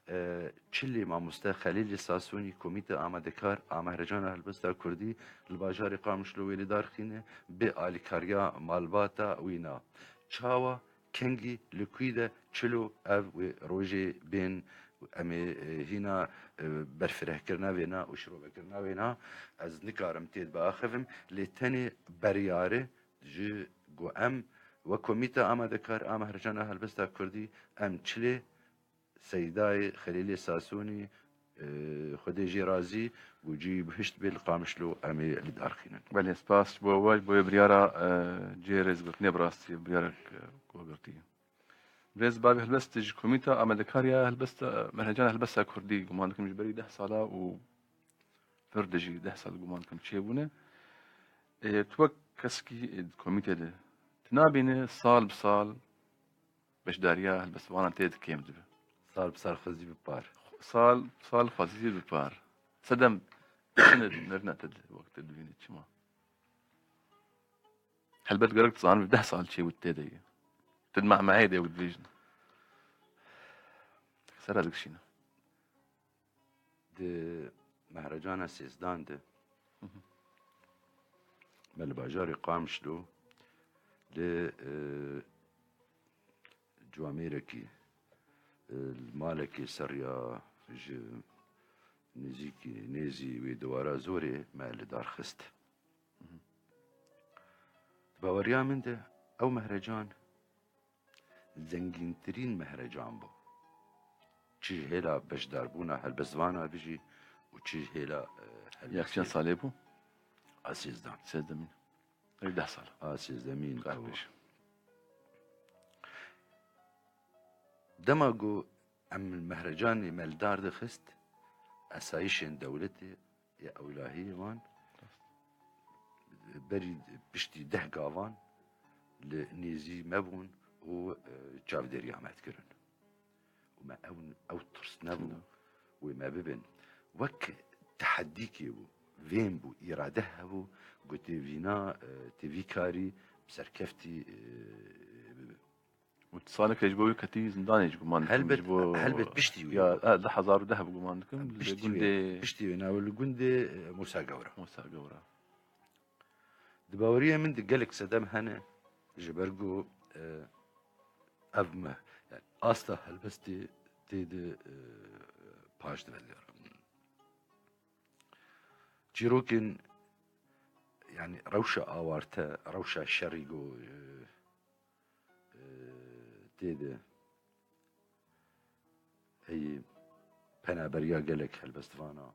E, çilê Mamoste Xelîlê Sasûnî, Komîte Amadekar a Mehrecana Helbesta Kurdî li bajarê Qamişlo wê li dar xîne, bi alîkariya malbata wî na. Çawa, kengî, li kwî de, çilo ev wê rojê bên, em ê, e, hîna, e, berfirehkirina vê na û şirovekirina vê na, ez nikarim tê de biaxivim, lê tenê beryare ji ku em wek Komîte Amadekar a Mehrecana Helbesta Kurdî em çilê Seydayê Xelîlê Sasûnî, e, Xwedê jê razî, ku cî bihişt bê, li Qamişlo em ê li dar xînin. Belê, spas ji bo we, ji bo vê biryara, e, cihê rêzgirtinê, bi rastî biryarek, e, ku girtiye. Birêz bavê helbestê ji Komîta Amadekariya Helbesta, Mehrecana Helbesta Kurdî, guman dikim ji berî deh sala û vir de jî deh sal guman dikim çêbûne. E, tu wek kesekî, e, di komîtê de, tu nabîne sal bi sal beşdariya helbestvanan tê de kêm dibe. Sal bi sal xwezî bi par. Sal bi sal xwezî bi par. Sedem çi ne, nerine te de wek te dibîne çima? Helbet gerek dizanin deh sal çê wî tê de ye. Tu di mehmehê de wî dibêjin. Sera dikişîne. Di mehrecana sêzdan de Hı hı. me li bajarê Qamişlo li, e, ciwamêrekî, e, li malekî seriya ji nêzîkî, nêzî wê dewara zorê me li dar xist. Hı hı. Di baweriya min de ew mehrecan zengîntirîn mehrecan bû. Çi ji hêla beşdarbûna helbestvana bijî û çi ji hêla, e, helbestê. Ya çend salê bû? A sêzdan. Sêzdemîn. Ê deh sal. A sêzdemîn. Kar ew. Pêş. Dema ku em mehrecanê me li dar dixist, esayîşên dewletê ya ewlahiyê wan berî piştî deh gavan li nêzî me bûn û, e, çavdêriya me dikirin. Û me ew, ew tirs nebû wê me bibin. Wek tehedîkê bû, vên bû, îrade hebû, gotê vîna, e, tê vî karî bi serkeftî, e, bibe. Û tu saleke ji bo wî ketî zindanê ji guman dikim, Helbet, ji bo helbet piştî wê ya, bû. E, du hezar û deh bi guman dikim, li Piştî wê, gundê piştî wê, nawe li gundê, e, Musa Gewra. Musa Gewra. Di baweriya min de gelek sedem hene, ji ber ku, e, ev me, yani asta helbestê tê de, e, paş dibe diyar. Çîrokên, yani rewşa awarte, rewşa şerî ku, e, e, tê de heyî penaberiya gelek helbestvana.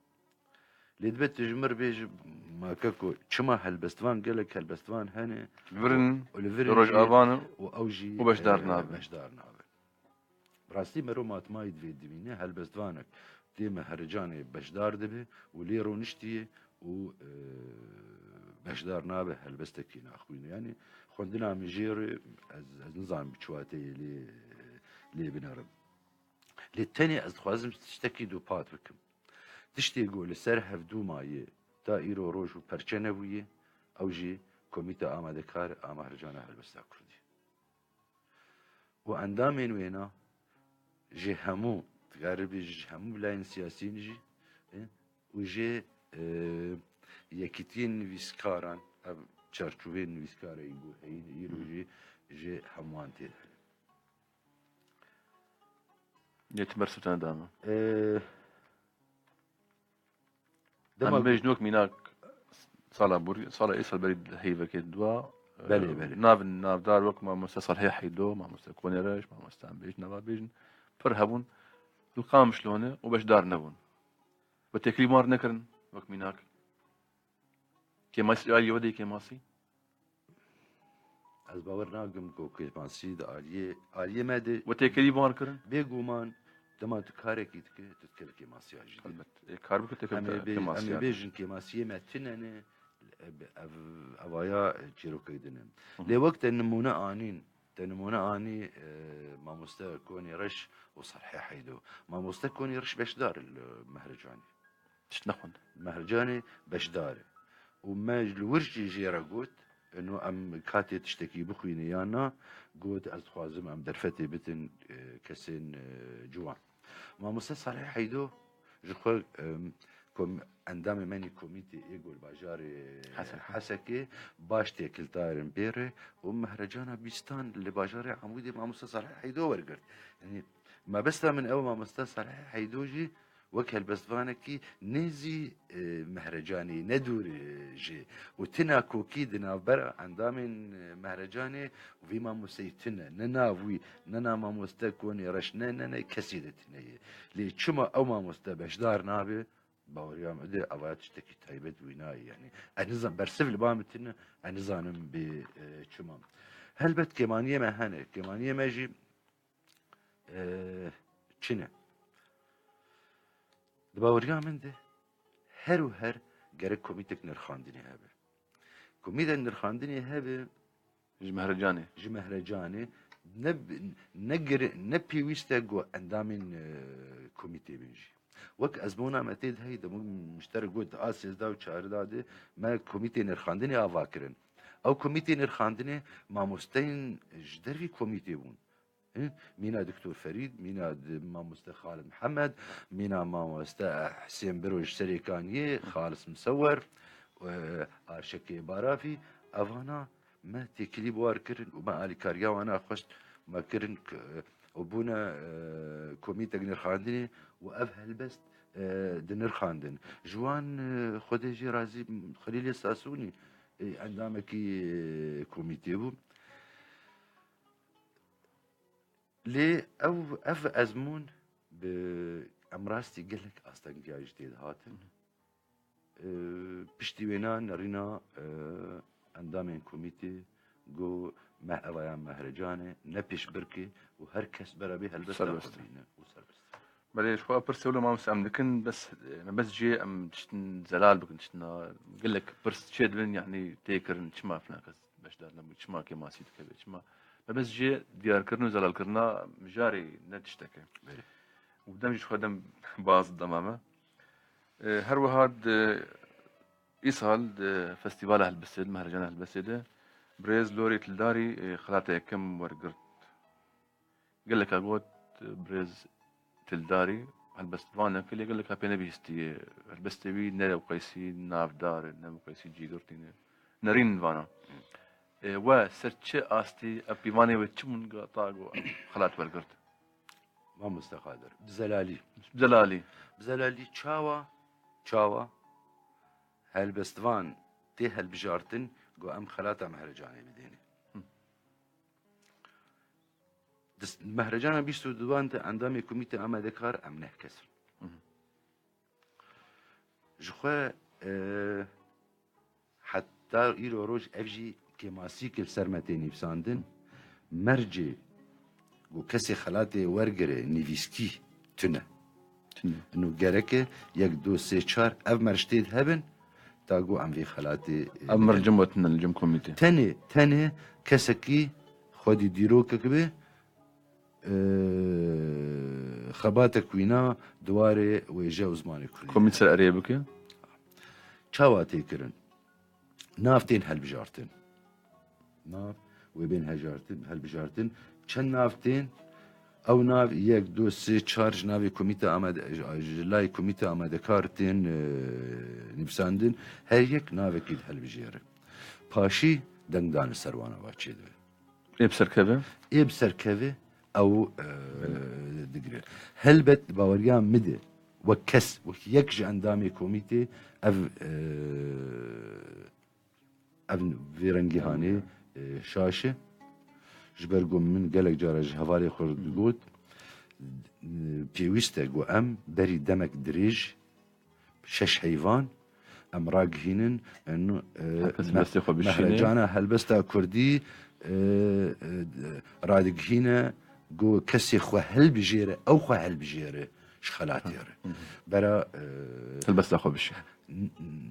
Lê dibe tu ji mir bêjî, ma keko, çima helbestvan, gelek helbestvan hene Li vir in, û li vir li in jî Rojava ne û ew jî, û beşdar e, nabin. Beşdar nabin. Bi rastî mero matmayî divê dibîne helbestvanek tê mehrecanê beşdar dibe û lê roniştiye û, e, beşdar nabe helbestekî naxwîn. Yani xwendina min jê re ez, ez nizanim bi çi wateyê lê, lê binerim. Lê tenê ez dixwazim tiştekî dupat bikim. Tiştê ku li ser hevdû mayê ta îro roj û perçe nebûye, ew jî Komîta Amadekar a Mehrecana Helbesta Kurdî. Û endamên wêna jê hemû, dikaribî ji hemû bilayên siyasîn jî, e, û jê, e, yekîtiyên nivîskaran, ev çarçoveyên nivîskarê got heyî, îro jî ji hemwan tê de hene. Yê ti bersiv tane dame. Ee, Em bêjin wek mînak sala borî, sala ê sal berî heyvekê dua. Belê, belê. Navin navdar wek mamoste Salihê Heydo, mamoste Konê Reş, mamoste em bêjin, nava bêjin. Pir hebûn. Li Qamişlo ne û beşdar nebûn. We têkilî wan nekirin wek mînak. Kêmasî aliyê we de kêmasî. Ez bawer nakim ku kêmasî di aliyê, aliyê me de. We têkilî wan kirin. Bêguman dema tu karekî dike, tu dikevî kêmasiya jî de. Helbet. Ê, kar bike Em ê têkilî bê- em ê kêmasiya. Bêjin kêmasiyê me tune ne, ev, ev, evaya çîrokek din in. Lê wek te nimûne anîn, te nimûne anî, e, mamoste Konê Reş û Salihê Heydo. Mamoste Konê Reş beşdar li Mehrecanê. Tişt nexwend. Mehrecanê beşdar e. Û me li wir jî jê re got, eno em katê tiştekî bixwîne yan na, got ez dixwazim em derfetê bitin, e, kesên, e, ciwan. Mamoste Salih Heydo ji xwe, em, kom-, endamê me nî komîtê ê gol bajarê Hesekê. Hesekê baş têkildarin pê re û Mehrecana Bîstan li bajarê Amûdê Mamoste Salih Heydo wergirt. Yanî mebesta min ew Mamoste Salih Heydo jî wek helbestvanekî nêzî, e, Mehrecanî, ne dûr, e, jê. Û tina kokî di navbera endamên, e, Mehrecanê û vî mamosteyî tune. Ne nav wî, ne nav mamoste Konê Reş, ne, ne, ne kesî de tune ye. Lê çima ew mamoste beşdar nabe? Baweriya min de eva tiştekî taybet wî nayê. Yanî ez nizan, bersiv li ba min tune, ez nizanim bê, e, çima. Helbet kêmaniyê me hene. Kêmaniyê me jî e, çi ne? Di baweriya min de her û her gerek komîtek nirxandinê hebe. Komîtek nirxandinê hebe Ji Mehrecanê. Ji Mehrecanê ne, ne, gire- ne pêwîst e ku endamên, e, komîtê bin jî. Wek ezmûna me tê de heyî de min ji te re got a sêzdeh û çardeh de me komîtê nirxandinê ava kirin. Ew komîtê nirxandinê mamosteyên ji dervî komîtê bûn. Hi, mîna Doktor Ferîd, mîna di-, mamoste Xalid Mihemed, mîna mamoste Hisên Biro ji Serêkaniyê, Xalis Misewer, e, Arşekê Barafî, evana me têkilî bi war kirin û me alîkariya wana xwest me kirin k-, û bûne, e, komîtek nirxandinê û ev helbest, e, dinirxandin. Ji wan, e, Xwedê jê razî Xelîlê Sasûnî, e, endamekî, e, komîtê bû. Lê ew, ev ezmûn bi em rastî gelek astengiya jî tê dihatin. Ee, piştî wêna nerîna, ee, endamên komîtê got me evaya Mehrecan e, ne pêşbirk e û her kes bera bê helbesta Serbest xwe e. bîne û serbest. Belê, ji xwe pirsê wilo mamoste em dikin, bes, e, me bes jê em tiştin zelal bikin, tiştina gelek pirs çê dibin, yanî tê kirin, çima filan kes beşdar nebû, çima kêmasî dikeve, çima. Me bes jê diyarkirin û zelalkirina mijarê ne tiştek e. Belê. Û dem jî ji xwe dem baz dema me. E, her wiha di îsal di Festîvala Helbestê, di Mehrejana Helbestê de birêz Lorî Tildarî, e, xelata yekem wergirt. Geleka got, e, birêz Tildarî, helbestvaneke lê geleka pê nebihîstiye. Helbestê wî ne ewqeysî navdar e, ne ewqeysî cîgirtî ne. Nerîn vana. E, we ser çi astî, ev pîvanê we çi bûn ga ta got em xelat wergirt? Mamoste Qadir, bi zelalî. Zelalî. Bi zelalî çawa, çawa helbestvan tê helbijartin got em xelata Mehrecanê bidêne. Hı. Dis-, Mehrecana bîst û duan de endamê komîte amadekar em neh kes in. Hı hı. Ji xwe, e, heta îro roj ev jî kêmasî ki li ser me tê nivîsandin, mercê ku kesê xelatê wergire nivîskî tune. Tune. Ino gerek e yek, du, sê, çar ev merc tê de hebin, ta ku em vê xelatê, e, Ev mercim we tune li cem komîtê. Tenê, tenê kesekî xwedî dîrokek be, e, xebatek wîna di warê wêje û zimanê kurdî. Komît ser erê bike. Çawa tê kirin? Nav tên helbijartin. Nav wê bên hejartin, helbijartin. Çend nav tên? Ew nav yek, du, sê, çar ji navê komîte amade-, ji layê komîte amadekar tên, e, nivîsandin. Her yek navekî dihilbijêre. paşî dengdan li ser wan ava çêdibe. Ê bi serkeve? Ê bi serkeve ew e, digire. Helbet baweriya min de wek kes, wek yek ji endamê komîtê ev e, ev vê rengî hanê e, şaş e. Ji ber ku min gelek cara ji hevalê xwe re digot, e, pêwîst e ku em berî demek dirêj şeş heyvan em ragihînin, em, e, Her kes helbestê xwe bişîne. Mehrecana helbesta kurdî e, e, radigihîne ku kesê xwe helbijêre, ew xwe helbijêre ji xelatê re. Bera e, Helbesta xwe bişî.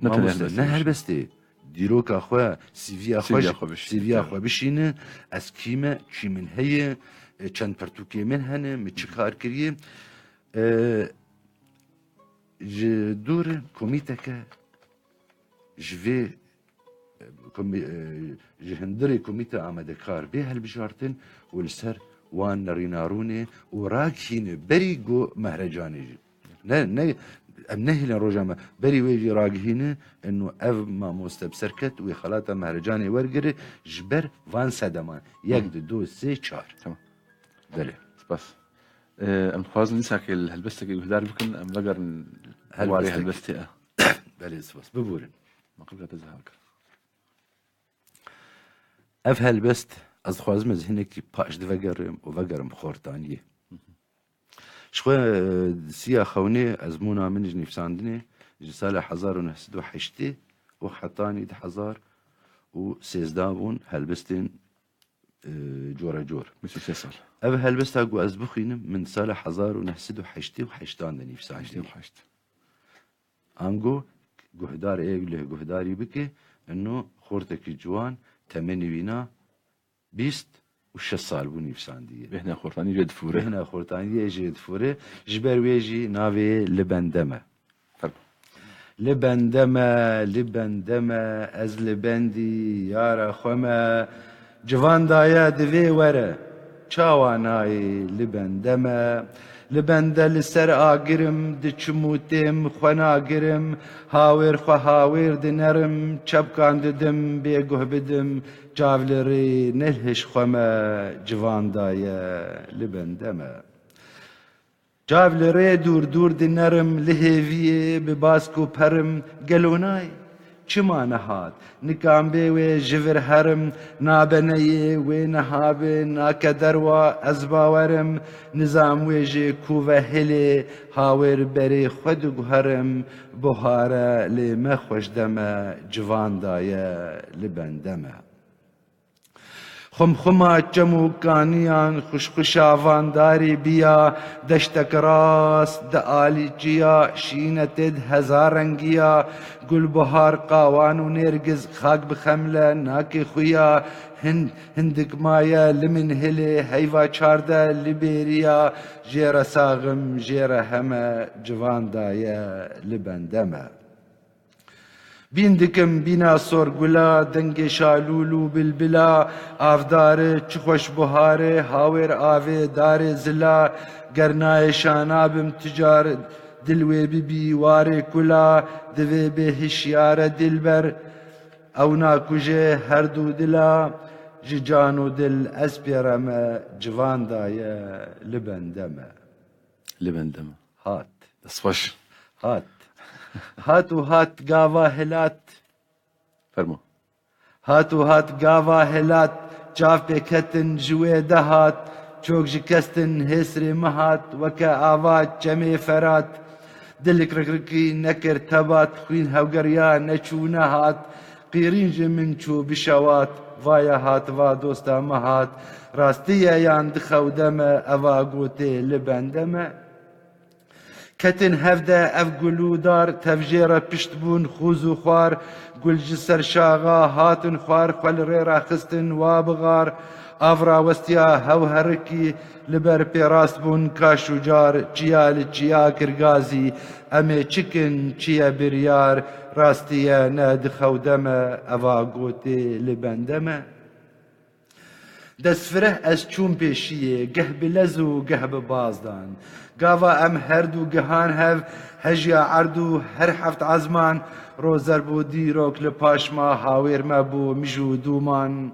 Mamoste, ne helbestê, dîroka xwe, C V'ya xwe, C V'ya xwe bişîne. Ez kî me, çî min heye, e, çend pirtûkê min hene, min çi kar kiriye. E, ji dûr komîteke ji vê e, komî- e, ji hundirê komîte amadekar bê helbijartin û li ser wan nerînarûnê û ragihîne berî ku mehrecanê jî. Ne, ne, em nehêlin roja me. Berî wê jî ragihîne, eno ev mamoste bi ser ket, wê xelata mehrecanê wergire, ji ber van sedeman. Yek, du, du, sê, çar. Tamam. Belê. Spas. Ee, em dixwazin dîsakê li helbestekê guhdar bikin, em vegerin warê Helbestek. Helbestê e. Belê, spas. Biborin. Maqil ka te zehal kir. Ev helbest, ez dixwazim ez hinekî paş divegerim û vegerim xortaniyê. Ji xwe, e, siya xewnê ezmûna min ji nivîsandinê ji sala hezar û neh sed û heştê û hetanî du hezar û sêzdeh bûn helbestên, e, cora cor. Bîst û sê sal. Ev helbesta ku ez bixwînim min sala hezar û neh sed û heştê û heştan de nivîsandiye. Heştê û heşt. Ango guhdar ê lê guhdarî bike, eno xortekî ciwan temenî wîna bîst û şeş sal bû nivîsandiye. Bêhna xortanî jê difûre. Bêhna xortaniyê jê difûre, ji ber wê jî navê li bende me. Fermo. Li bende me, li bende me, ez li bendî yara xwe me, civan daye divê were, çawa nayê li bende me? Li bende li ser agirim, diçim û têm xwe nagirim, hawêr xwe hawêr dinerim, çepkan didim bê guh bidim, çav li rê nehêş xwe me, civan daye li bende me. Çav li rê dûr dûr dinerim, li hêviyê bi bask û perim, gelo nayê? Çima nehat? Nikan bê wê ji vir herim, nabe neyê wê neha bi, nake derwa ez bawerim, nizam wê jê ku ve hilê, hawêr berê xwe diguherim, buhare lê me xweş deme, civan daye li bende me. Xumxuma çem û kaniyan, xuşxuşa van darê biya, deştek rast di alî çiya, şînetê di hezar rengiya, gulbuhar, qawan û nêrgiz, xak bi xemle nake xuya, hin-, hindik maye li min hilê, heyva çardeh li bêriya, jê re saxim, jê re heme, civan daye li bende me. Bîn dikim bîna sorgula, dengê şalûl û bilbila, avdare çi xweş buhare, hawêr avê darê zila, ger nayê şana bim tu car, dil wê bibî warê kula, divê bê hişyare dilber, ew nakuje her du dila, ji can û dil ez pê re me, civan daye li bende me. Li bende me. Hat. Dest xweş. Hat. Hat û hat gava hilat. Fermo. Hat û hat gava hilat, çav pê ketin ji wê de hat, çok ji kestin hêsrê min hat, weke ava çemê Ferat. Dilik rikrikî nekir tebat, xwîn hewgeriya neçû nehat, qîrîn ji min çû bişewat, vaya hat va dosta min hat, rastiye yan dixew de me, eva gotê li bende me. Ketin hev de ev gul û dar, tev jê re pişt bûn xûz û xwar, gul ji ser şaxa hatin xwar, xwe li rê re xistin wa bixar, av rawestiya hew herikî, li ber pê rast bûn kaş û car, çiya li çiya kir gazî, em ê çi kin, çi ye biryar, rastiye ne dixew de me, eva gotê li bende me. Destfireh ez çûm pêşiyê, geh bi lez û geh bi bazdan. Gava em her du gihan hev, hejiya erd û her heft ezman, rozer bû dîrok li paşma hawêr me bû mij û dûman.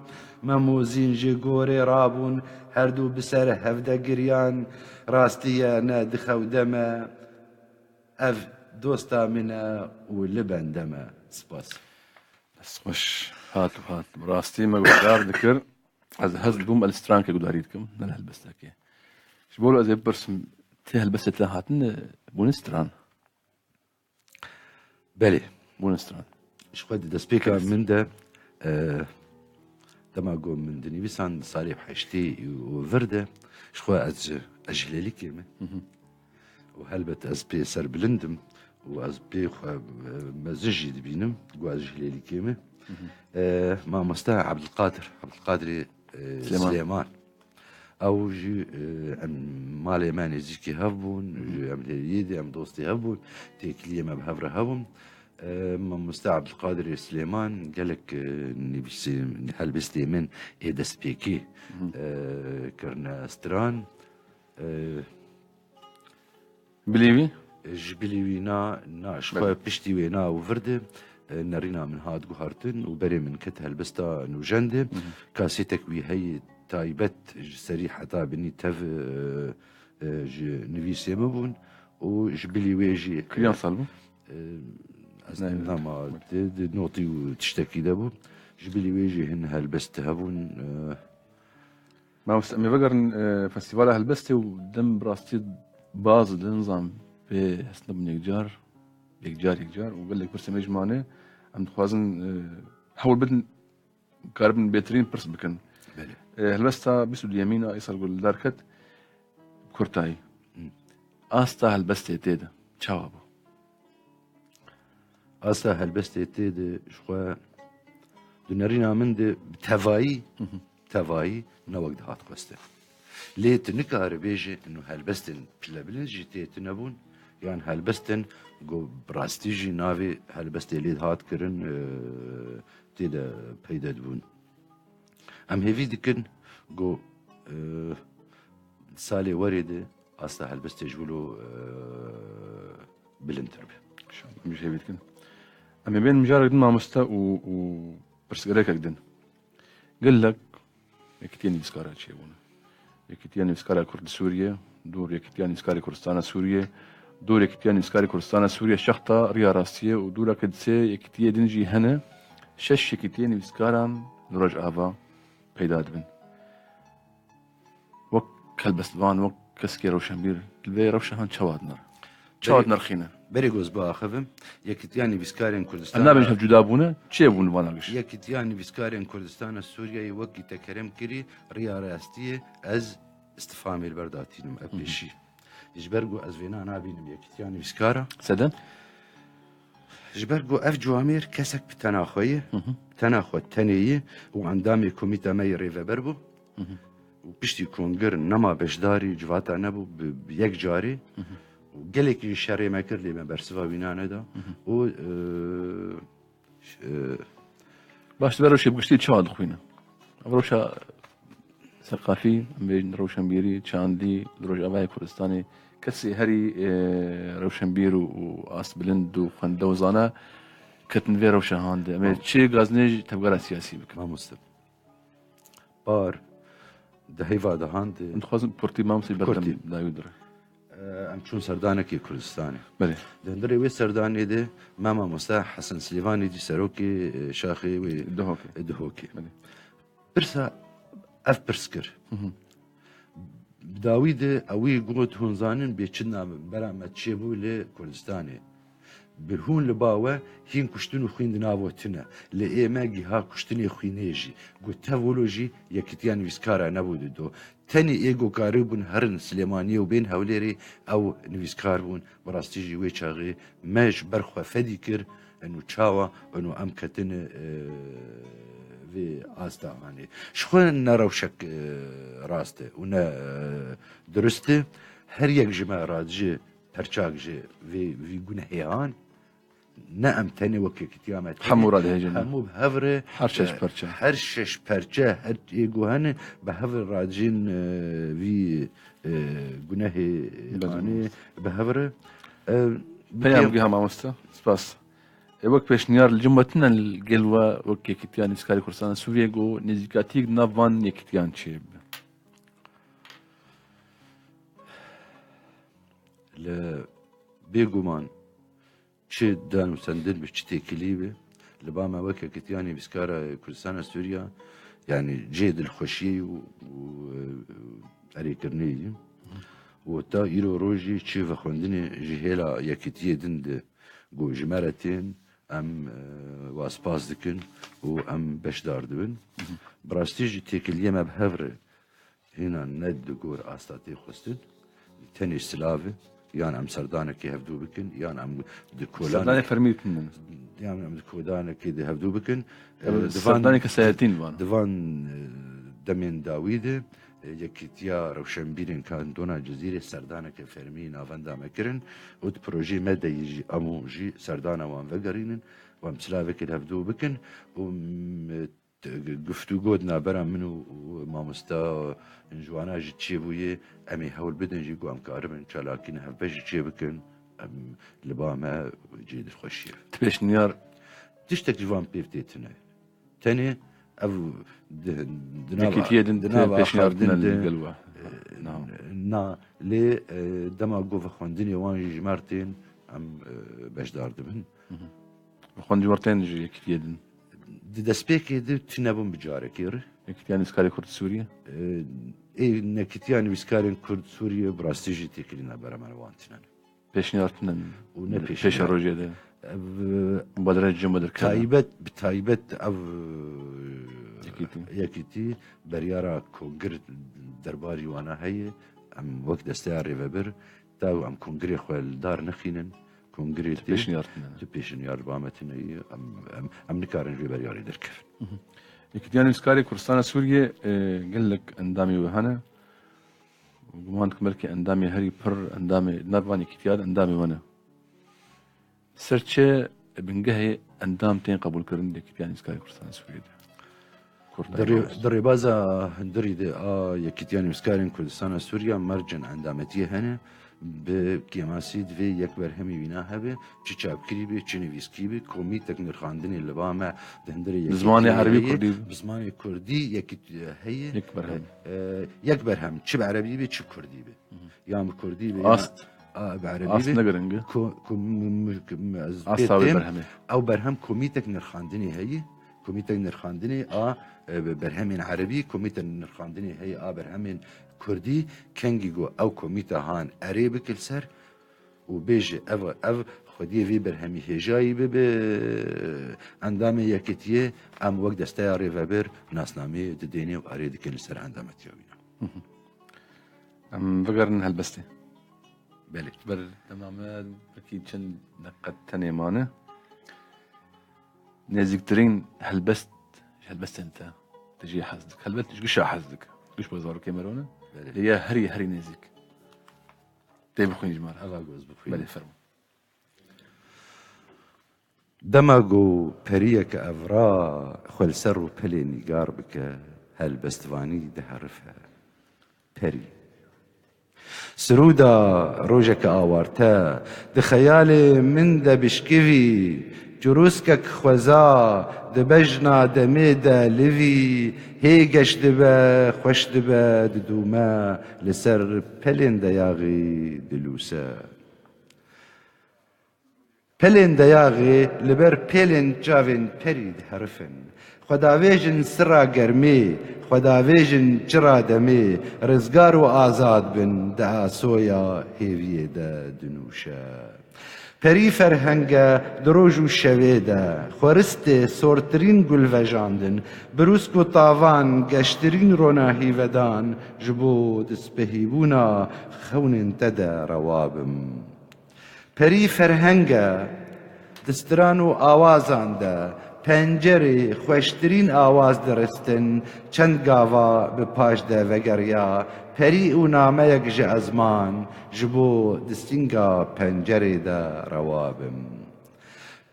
Mem û Zîn ji gorê rabûn, her du bi ser hev de giriyan. Rastî ye ne dixew de me, ev dosta min e û li bende me. Spas. Dest xweş. Hat û hat. Rastî me guhdar dikir. Ez hez dibûm, ez li stranekê guhdarî dikim, ne li helbestekê. Ji bo ez ê bipirsim, ti helbestê te hatine bûne stran? Belê. Bûne stran. Ji xwe di destpêka min de, e, dema ku min dinivîsan salê heştê û vir de, ji xwe ez ji, ez ji Hilêlikê me. Û helbet ez pê serbilind im û ez pê xwe, e, mezin jî dibînim, ku ez ji Hilêlikê me. E, mamoste Ebdulqadir, Ebdulqadirê, e, Silêman. Silêman. Ew jî, e, em malê me nêzîkî hev bûn, ji em lêyê de em dostê hev bûn, têkiliyê me bi hev re hebûn. E, mamoste Ebdulqadirê Silêman gelek, e, nivîsê, helbestê min ê destpêkê, e, kirine stran. E, Bilî wî? Ji bilî wî na, na, ji xwe piştî wêna û vir de, e, nerîna min hat guhartin û berê min ket helbesta nûjen de. Kasêtek wî heye taybet ji serî heta binî tev, e, e, ji nivîsê min bûn û ji bilî wê jî, Kiriyan sal bû? E, ez Ne, ne. Nama di, di notî û tiştekî de bû. Ji bilî wê jî hin helbest hebûn, e, Mamoste, em ê vegerin, e, Festîvala Helbestê û dem bi rastî baz di nizam pê hestin bûn yekcar, yekcar, yekcar û gelek pirsê me jî mane. Em dixwazin, e, hewl bidin, karibin bêtirîn pirs bikin. Belê. E, helbesta bîst û duyemîn a îsal ku li dar ket, kurtayî. Hı. Asta helbestê tê de çawa bû? Asta helbestê tê de ji xwe di nerîna min de bi tevayî, Hı hı. tevayî ne wek dihat xwestin. Lê tu nikare bêje ino helbestên pilebilind jî tê tune bûn, yan helbestên ku bi rastî jî navê helbestê lê dihat kirin, e, tê de peyde dibûn. Em hêvî dikin ku, e, salê werê de asta helbestê ji wilo, e, bilindtir be. Em jî hêvî dikin. Em ê bên mijarek din mamoste û, û pirsgirêkek din. Gelek Yekîtiya Nivîskara çêbûne. Yekîtiya Nivîskara Kurd li Sûriyê, dûr Yekîtiya Nivîskarê Kurdistana Sûriyê, dûr Yekîtiya Nivîskarê Kurdistana Sûriyê şexta Riya Rastiyê û dûreke di sê yekîtiyê din jî hene. Şeş yekîtiyê nivîskaran li Rojava peyda dibin. Wek helbestvan, wek kesekî rewşenbîr, li vê rewşa han çawa dinir? Çawa Berê, dinirxîne? Berê goz biaxivim, Yekîtiya Nivîskarên Em Kurdistana nabêjin hev cuda bûne, çê bûn vana giş? Yekîtiya Nivîskarên Kurdistana Sûriyeyê wekî te kerem kirî, Riya Rastiyê ez istifamê li ber datînim, ev Hı hı. pêşî. Ji ber ku ez vêna nabînim Yekîtiya Nivîskara. Sedem? Ji ber ku ev ciwamêr kesek bi tena xwe ye, Hı hı. tena xwe tenê ye û endamê komîta me yê rêveber bû. Hı hı. Û piştî kongir nema beşdarî civata nebû bi, bi yek carê. Hı hı. Û gelekî jî şerê me kir, lê me bersiva wîna neda. Hı hı. Û, e, ş-, e, Baş, tu vê rewşê bi giştî çawa dixwîne? Ev rewşa seqafî, em bêjin rewşenbîrî, çandî, li Rojavayê Kurdistanê kesê herî, e, rewşenbîr û, û astbilind û xwende û zana ketin vê rewşa han de. Em ê Tamam. çi gazinê ji tevgera siyasî bikin? Mamoste. Par di heyva de han de Em dixwazin kurtî mamoste Kurtî. berdem dawî dire. Em çûn serdanekê Kurdistanê. Belê. Di hundirê wê serdanê de me mamoste Hesen Silêvanî dî serokê, e, şaxê wê Dihokê. Dihokê. Belê. Pirsa ev pirs kir. Hı hı. Bi dawî de ewî got, hûn zanin bê çi nabera me çêbû li Kurdistanê. Bi hûn li ba we hîn kuştin û xwîn di navo tune. Li ê me giha kuştinê xwînê jî. Got, tevolo jî Yekîtiya Nivîskara nebû di do. Tenê ê ku karibûn herin Silêmaniyê û bên Hewlêrê ew nivîskar bûn. Bi rastî jî wê çaxê me ji ber xwe fedî kir, eno çawa, eno em ketine, e, vê asta anê. Ji xwe ne rewşek, e, rast e û ne, e, dirust e. Her yek ji me radijê perçak ji vê, vî gunehê han. ne em tenê wek yekitiya me tenê. Hemû radihêjin. Hemû bi hev re, Her şeş e, perçe. Her şeş perçe, her ê ku hene, bi hev re radijên, e, vî, e, gunehê Belê. Anî bi hev re. E, Peyam peyam- giha mamoste. Spas. E, wek pêşniyar li cem we tune li gel we wek Yekîtiya Nivîskarê Kurdistana Sûriyê ku nêzîkatiyek di nav van yekîtiyan çêbe? Li bêguman çi danûsendin bi, çi têkilî bi, li ba me wek Yekîtiya Nivîskara Kurdistana Sûriya, yanî cihê dilxweşiyê û, û, e, erêkirinê ye. Û ta îro rojî çi vexwendinê ji hêla yekîtiyê din di ku ji me re tên, em, e, wa spas dikin û em beşdar dibin. Bi rastî jî têkiliyê me bi hev re hîna ne di gor asta tê xwestin, tenê silav e, yan em serdanekê hevdû bikin, yan em di kolanê Serdanê fermî dikin. Yan em di kolanekê de hevdû bikin. Ev E, di van, serdanê kesayetîn van. Di van, e, demên dawî de, e, Yekîtiya Rewşenbîrên Kantona Cizîrê serdaneke fermî navenda me kirin û di projeyê me de yî jî em û jî serdana wan vegerînin û em silavekê li hevdû bikin û, m-, t-, guftûgo di navbera min û, û mamosta Ciwana jî çêbûye, em ê hewl bidin jî ku em karibin çalakî hevbeş jî çêbikin, em li ba me cihê dilxweşiyê. Ti pêşniyar Tiştek ji van pêv tê tune. Tenê ev di, di nava, Yekîtiyê din di nava pêşniyar axaftin tune de, li gel we. e, Na. Na, lê, e, dema ku vexwendinê wan jî ji me re tên, em, e, beşdar dibin. Xwendî we tên ji Yekîtiyê din? Di destpêkê de tune bûn bi carekê re. Yekîtiya Nivîskarê Kurd Sûriyê? E, ê Yekîtiya Nivîskarên Kurd Sûriyê bi rastî jî têkilî navbera me wan tune ne. Pêşniyar tune ne. Û ne Pêşa pêşniyar. Rojê de. Ev, Badire cem badir kere. Taybet, bi taybet ev, Yekîtî. Yekîtî beryara kongir derbarî wana heye. Em wek desteya rêvebir, ta em kongirê xwe li dar nexînin, kongirê Ti tê, pêşniyar tune ne. Ti pêşniyar ba me tune ye. Em, em, em nikarin ji vê beryarê derkevin. Yekîtiya Nivîskarê Kurdistana Sûriyê, e, gelek endamê we hene. Guman dikim belkî endamê herî pir, endamê, di nav van yekîtiya de endamê we ne. Ser çi bingehê endam tên qebûlkirin di Yekîtiya Nivîskarê Kurdistana Sûriyê de? Kurd Di rê-, Airways. Di rêbaza hundirî de a Yekîtiya Nivîskarên Kurdistana Sûriya mercên endametiyê hene, bi kêmasî divê yek berhemî wîna hebe, çi çapkirî be, çi nivîskî be, komîtek nirxandinê li ba me di hundirê Bi zimanê Yekîtiyê erebî, heye, kurdî. Bi zimanê kurdî yekî heye. Yek berhem. E, e, yek berhem, çi bi erebî be, çi bi kurdî be. Yan bi kurdî be, yan Ast. A, bi erebî Ast be. Ne giring e. Ku, ku, m-, m-, m-, ez Ast pê sabe têm, berhemê. Ew berhem komîtek nirxandinê heye. Komîtek nirxandinê a, e, bi berhemên erebî, komîtek nirxandinê heye a berhemên kurdî. Kengî ku ew komîte han erê bike li ser û bêje ev, ev xwediyê vê berhemî hêjayî bibe endamê yekîtiyê, em wek desteya rêvebir nasnameyê didêne û erê dikin li ser endametiya wî. Em bigerin helbestê. Belê. Ber dema me wekî çend deqe tenê mane. Nêzîktirîn helbest ji helbestên te, tu jê hez dik. Helbet ji gişa hez dik. Giş bi zarokê me re ne. Belê. Lê ya herî, herî nêzîk. Tê bixwîn ji me re. Eva goz bixwîn. Belê, fermo. Dema ku periyek evra xwe li ser rûpelê nîgar bike, helbestvanî diherife. Perî. Sirûda rojeke awarte di xeyalê min de bişkivî, çirûskek xweza di bejna demê de livî, hê geş dibe, xweş dibe, didûme li ser pelên deyaxî dilûse. Pelên deyaxê li ber pêlên çavên perî diherifin. Xwedavêjin sira germê, xwedavêjin çira demê, rizgar û azad bin di asoya hêviyê de dinûşe. Perî ferheng e di roj û şevê de, xweristê sortirîn gul vejandin, bi rûsk û tavan geştirîn rona hîvedan, ji bo dispehîbûna xewnên te de rewa bim. Perî ferheng e, di stiran û awazan de pencerê xweştirîn awaz diristin, çend gava bi paş de vegeriya, perî û nameyek ji ezman, ji bo di sînga pencerê de rewa bim.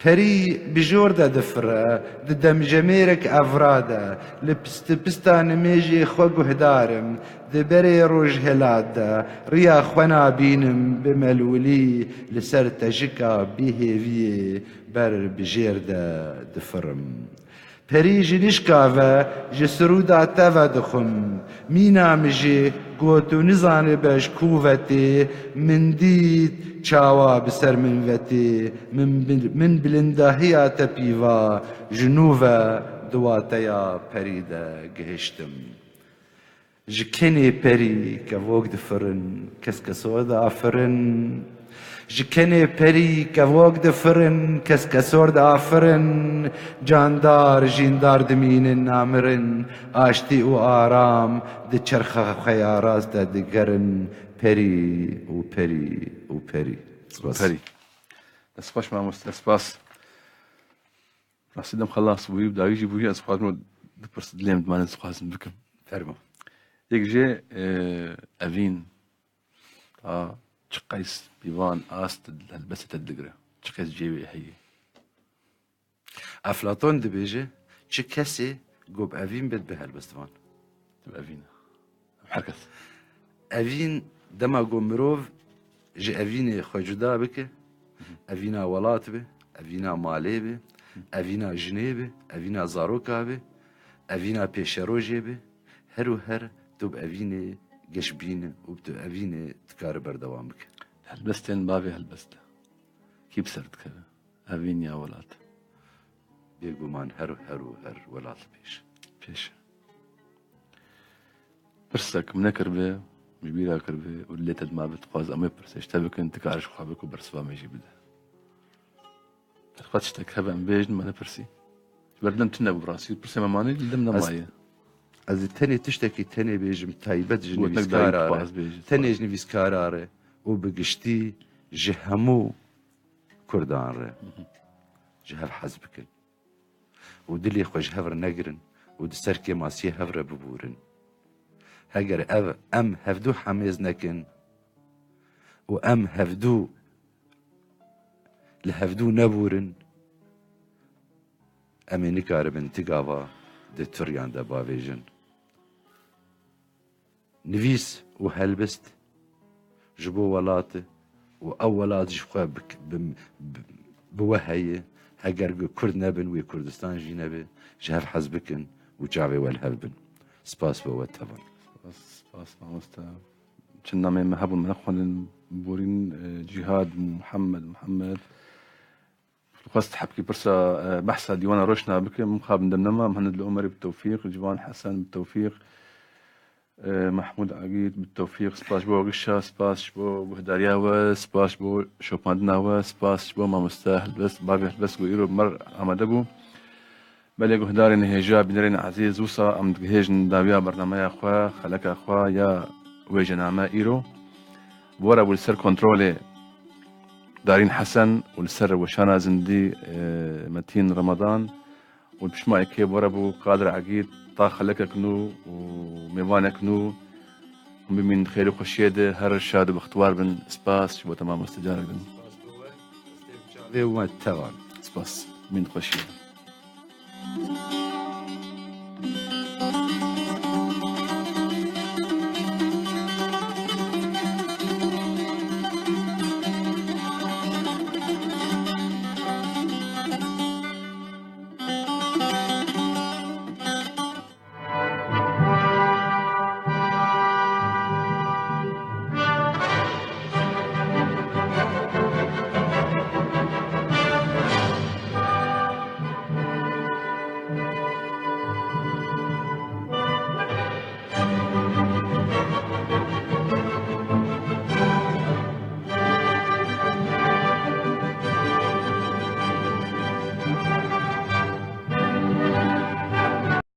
Perî bi jor de difire, di demjemêrek evra de, li pistipista nimêjê xwe guhdar im, di berê rojhilat de, riya xwe nabînim bi melûlî li ser tejika bêhêviyê ber bi jêr de difirim. Perî ji nişka ve, ji sirûda te ve dixwim. Mîna min jî got û nizanibe ji ku ve tê, min dît çawa bi ser min ve tê, min, min bilindahiya te pîva, ji nû ve di wateya perî de gihiştim. Ji kenê perî kevok difirin, kes kesor diafirin. Ji kenê perî kevok difirin, kes kesor diafirin. Candar, jîndar dimînin, namirin. Aştî û aram di çerxa xwe ya rast de digerin. Perî û perî û perî. Spas. Perî. Dest xweş mamoste, spas. Rastî dem xelas bûyî, dawî jî bûyî, ez xwazim du pirs dilê min dimane, ez xwazim bikim. Fermo. Yek jê, e, evîn, ta çi qeys pîvan ast helbestê te digire? Çi qeys cê wê heye? Eflaton dibêje, çi kesê ku bi evîn be dibe helbestvan. Dibe evîn. Her kes. Evîn, dema ku mirov ji evînê xwe cuda bike, evîna welat be, evîna malê be, evîna jinê be, evîna zaroka be, evîna pêşerojê be, her û her tu bi evînê geş bîne û tu evînê dikare berdewam bike. Helbestên bavê helbest e. Kî bi ser dikeve? Evîn ya welat? Bêguman her, her û her welat pêş. Pêş. Pirsek min nekiribe, ji bîra kiribe û lê te dima bi dixwaz em wê pirsê ji te bikin, dikare ji xwe bik û bersiva me jî bide. Xwe tiştek hebe em bêjin, me nepirsî. Ji ber dem tune bû rastî, pirsê me manî, li dem nemaye. Ez ê tenê tiştekî tenê bêjim, taybet ji Gotinek dayî nivîskara re. Dixwaz bêjî. Tenê ji nivîskara re û bi giştî ji hemû Kurdan re. Ji hev hez bikin. Û dilê xwe ji hev re negirin û di ser kêmasiyê hev re bibûrin. Heger ev, em hevdû hemêz nekin û em hevdû li hevdû nebûrin, em ê nikaribin ti gava di turiyan de bavêjin. Nivîs û helbest ji bo welat e û ew welat ji xwe bi, bi, bi, bi we heye. Heger Kurd nebin, wê Kurdistan jî nebe. Ji hev hez bikin û çavê we li hev bin. Spas bo we tevan. Spas, spas mamoste. Çend nameyên me hebûn, me nexwendin, borîn, e, Cîhad, Muhammed, Muhammed. Xwest hebkî pirsa, e, behsa dîwana roşna bikim. Mixabin dem nema. Mihemed li Omerî bi tewfîq, Ciwan Hesen bi tewfîq, e, Mehmûd Egîd bi tewfîq. Spas ji bo gişa, spas ji bo guhdariya we, spas ji bo şopandina we, spas ji bo mamoste Helbest, bavê Helbest ku îro bi me re amade bû. Belê guhdarên hêja, bînerên ezîz, wisa em digihêjin dawiya bernameya xwe, xeleka xwe ya wêjename îro. Bi we re bû li ser kontrolê Darîn Hesen û li ser weşana zindî, e, Metîn Remadan û pişma êkê bi we re bû Qadir Egîd, ta xelekek nû û mêvanek nû. Hûn bimînin di xêr û xweşiyê de, her şad û bextewar bin. Spas ji bo te mamoste, carek din. Spas bo we, destê bi çavê we tevan. Spas. Bimînin di xweşiyê de.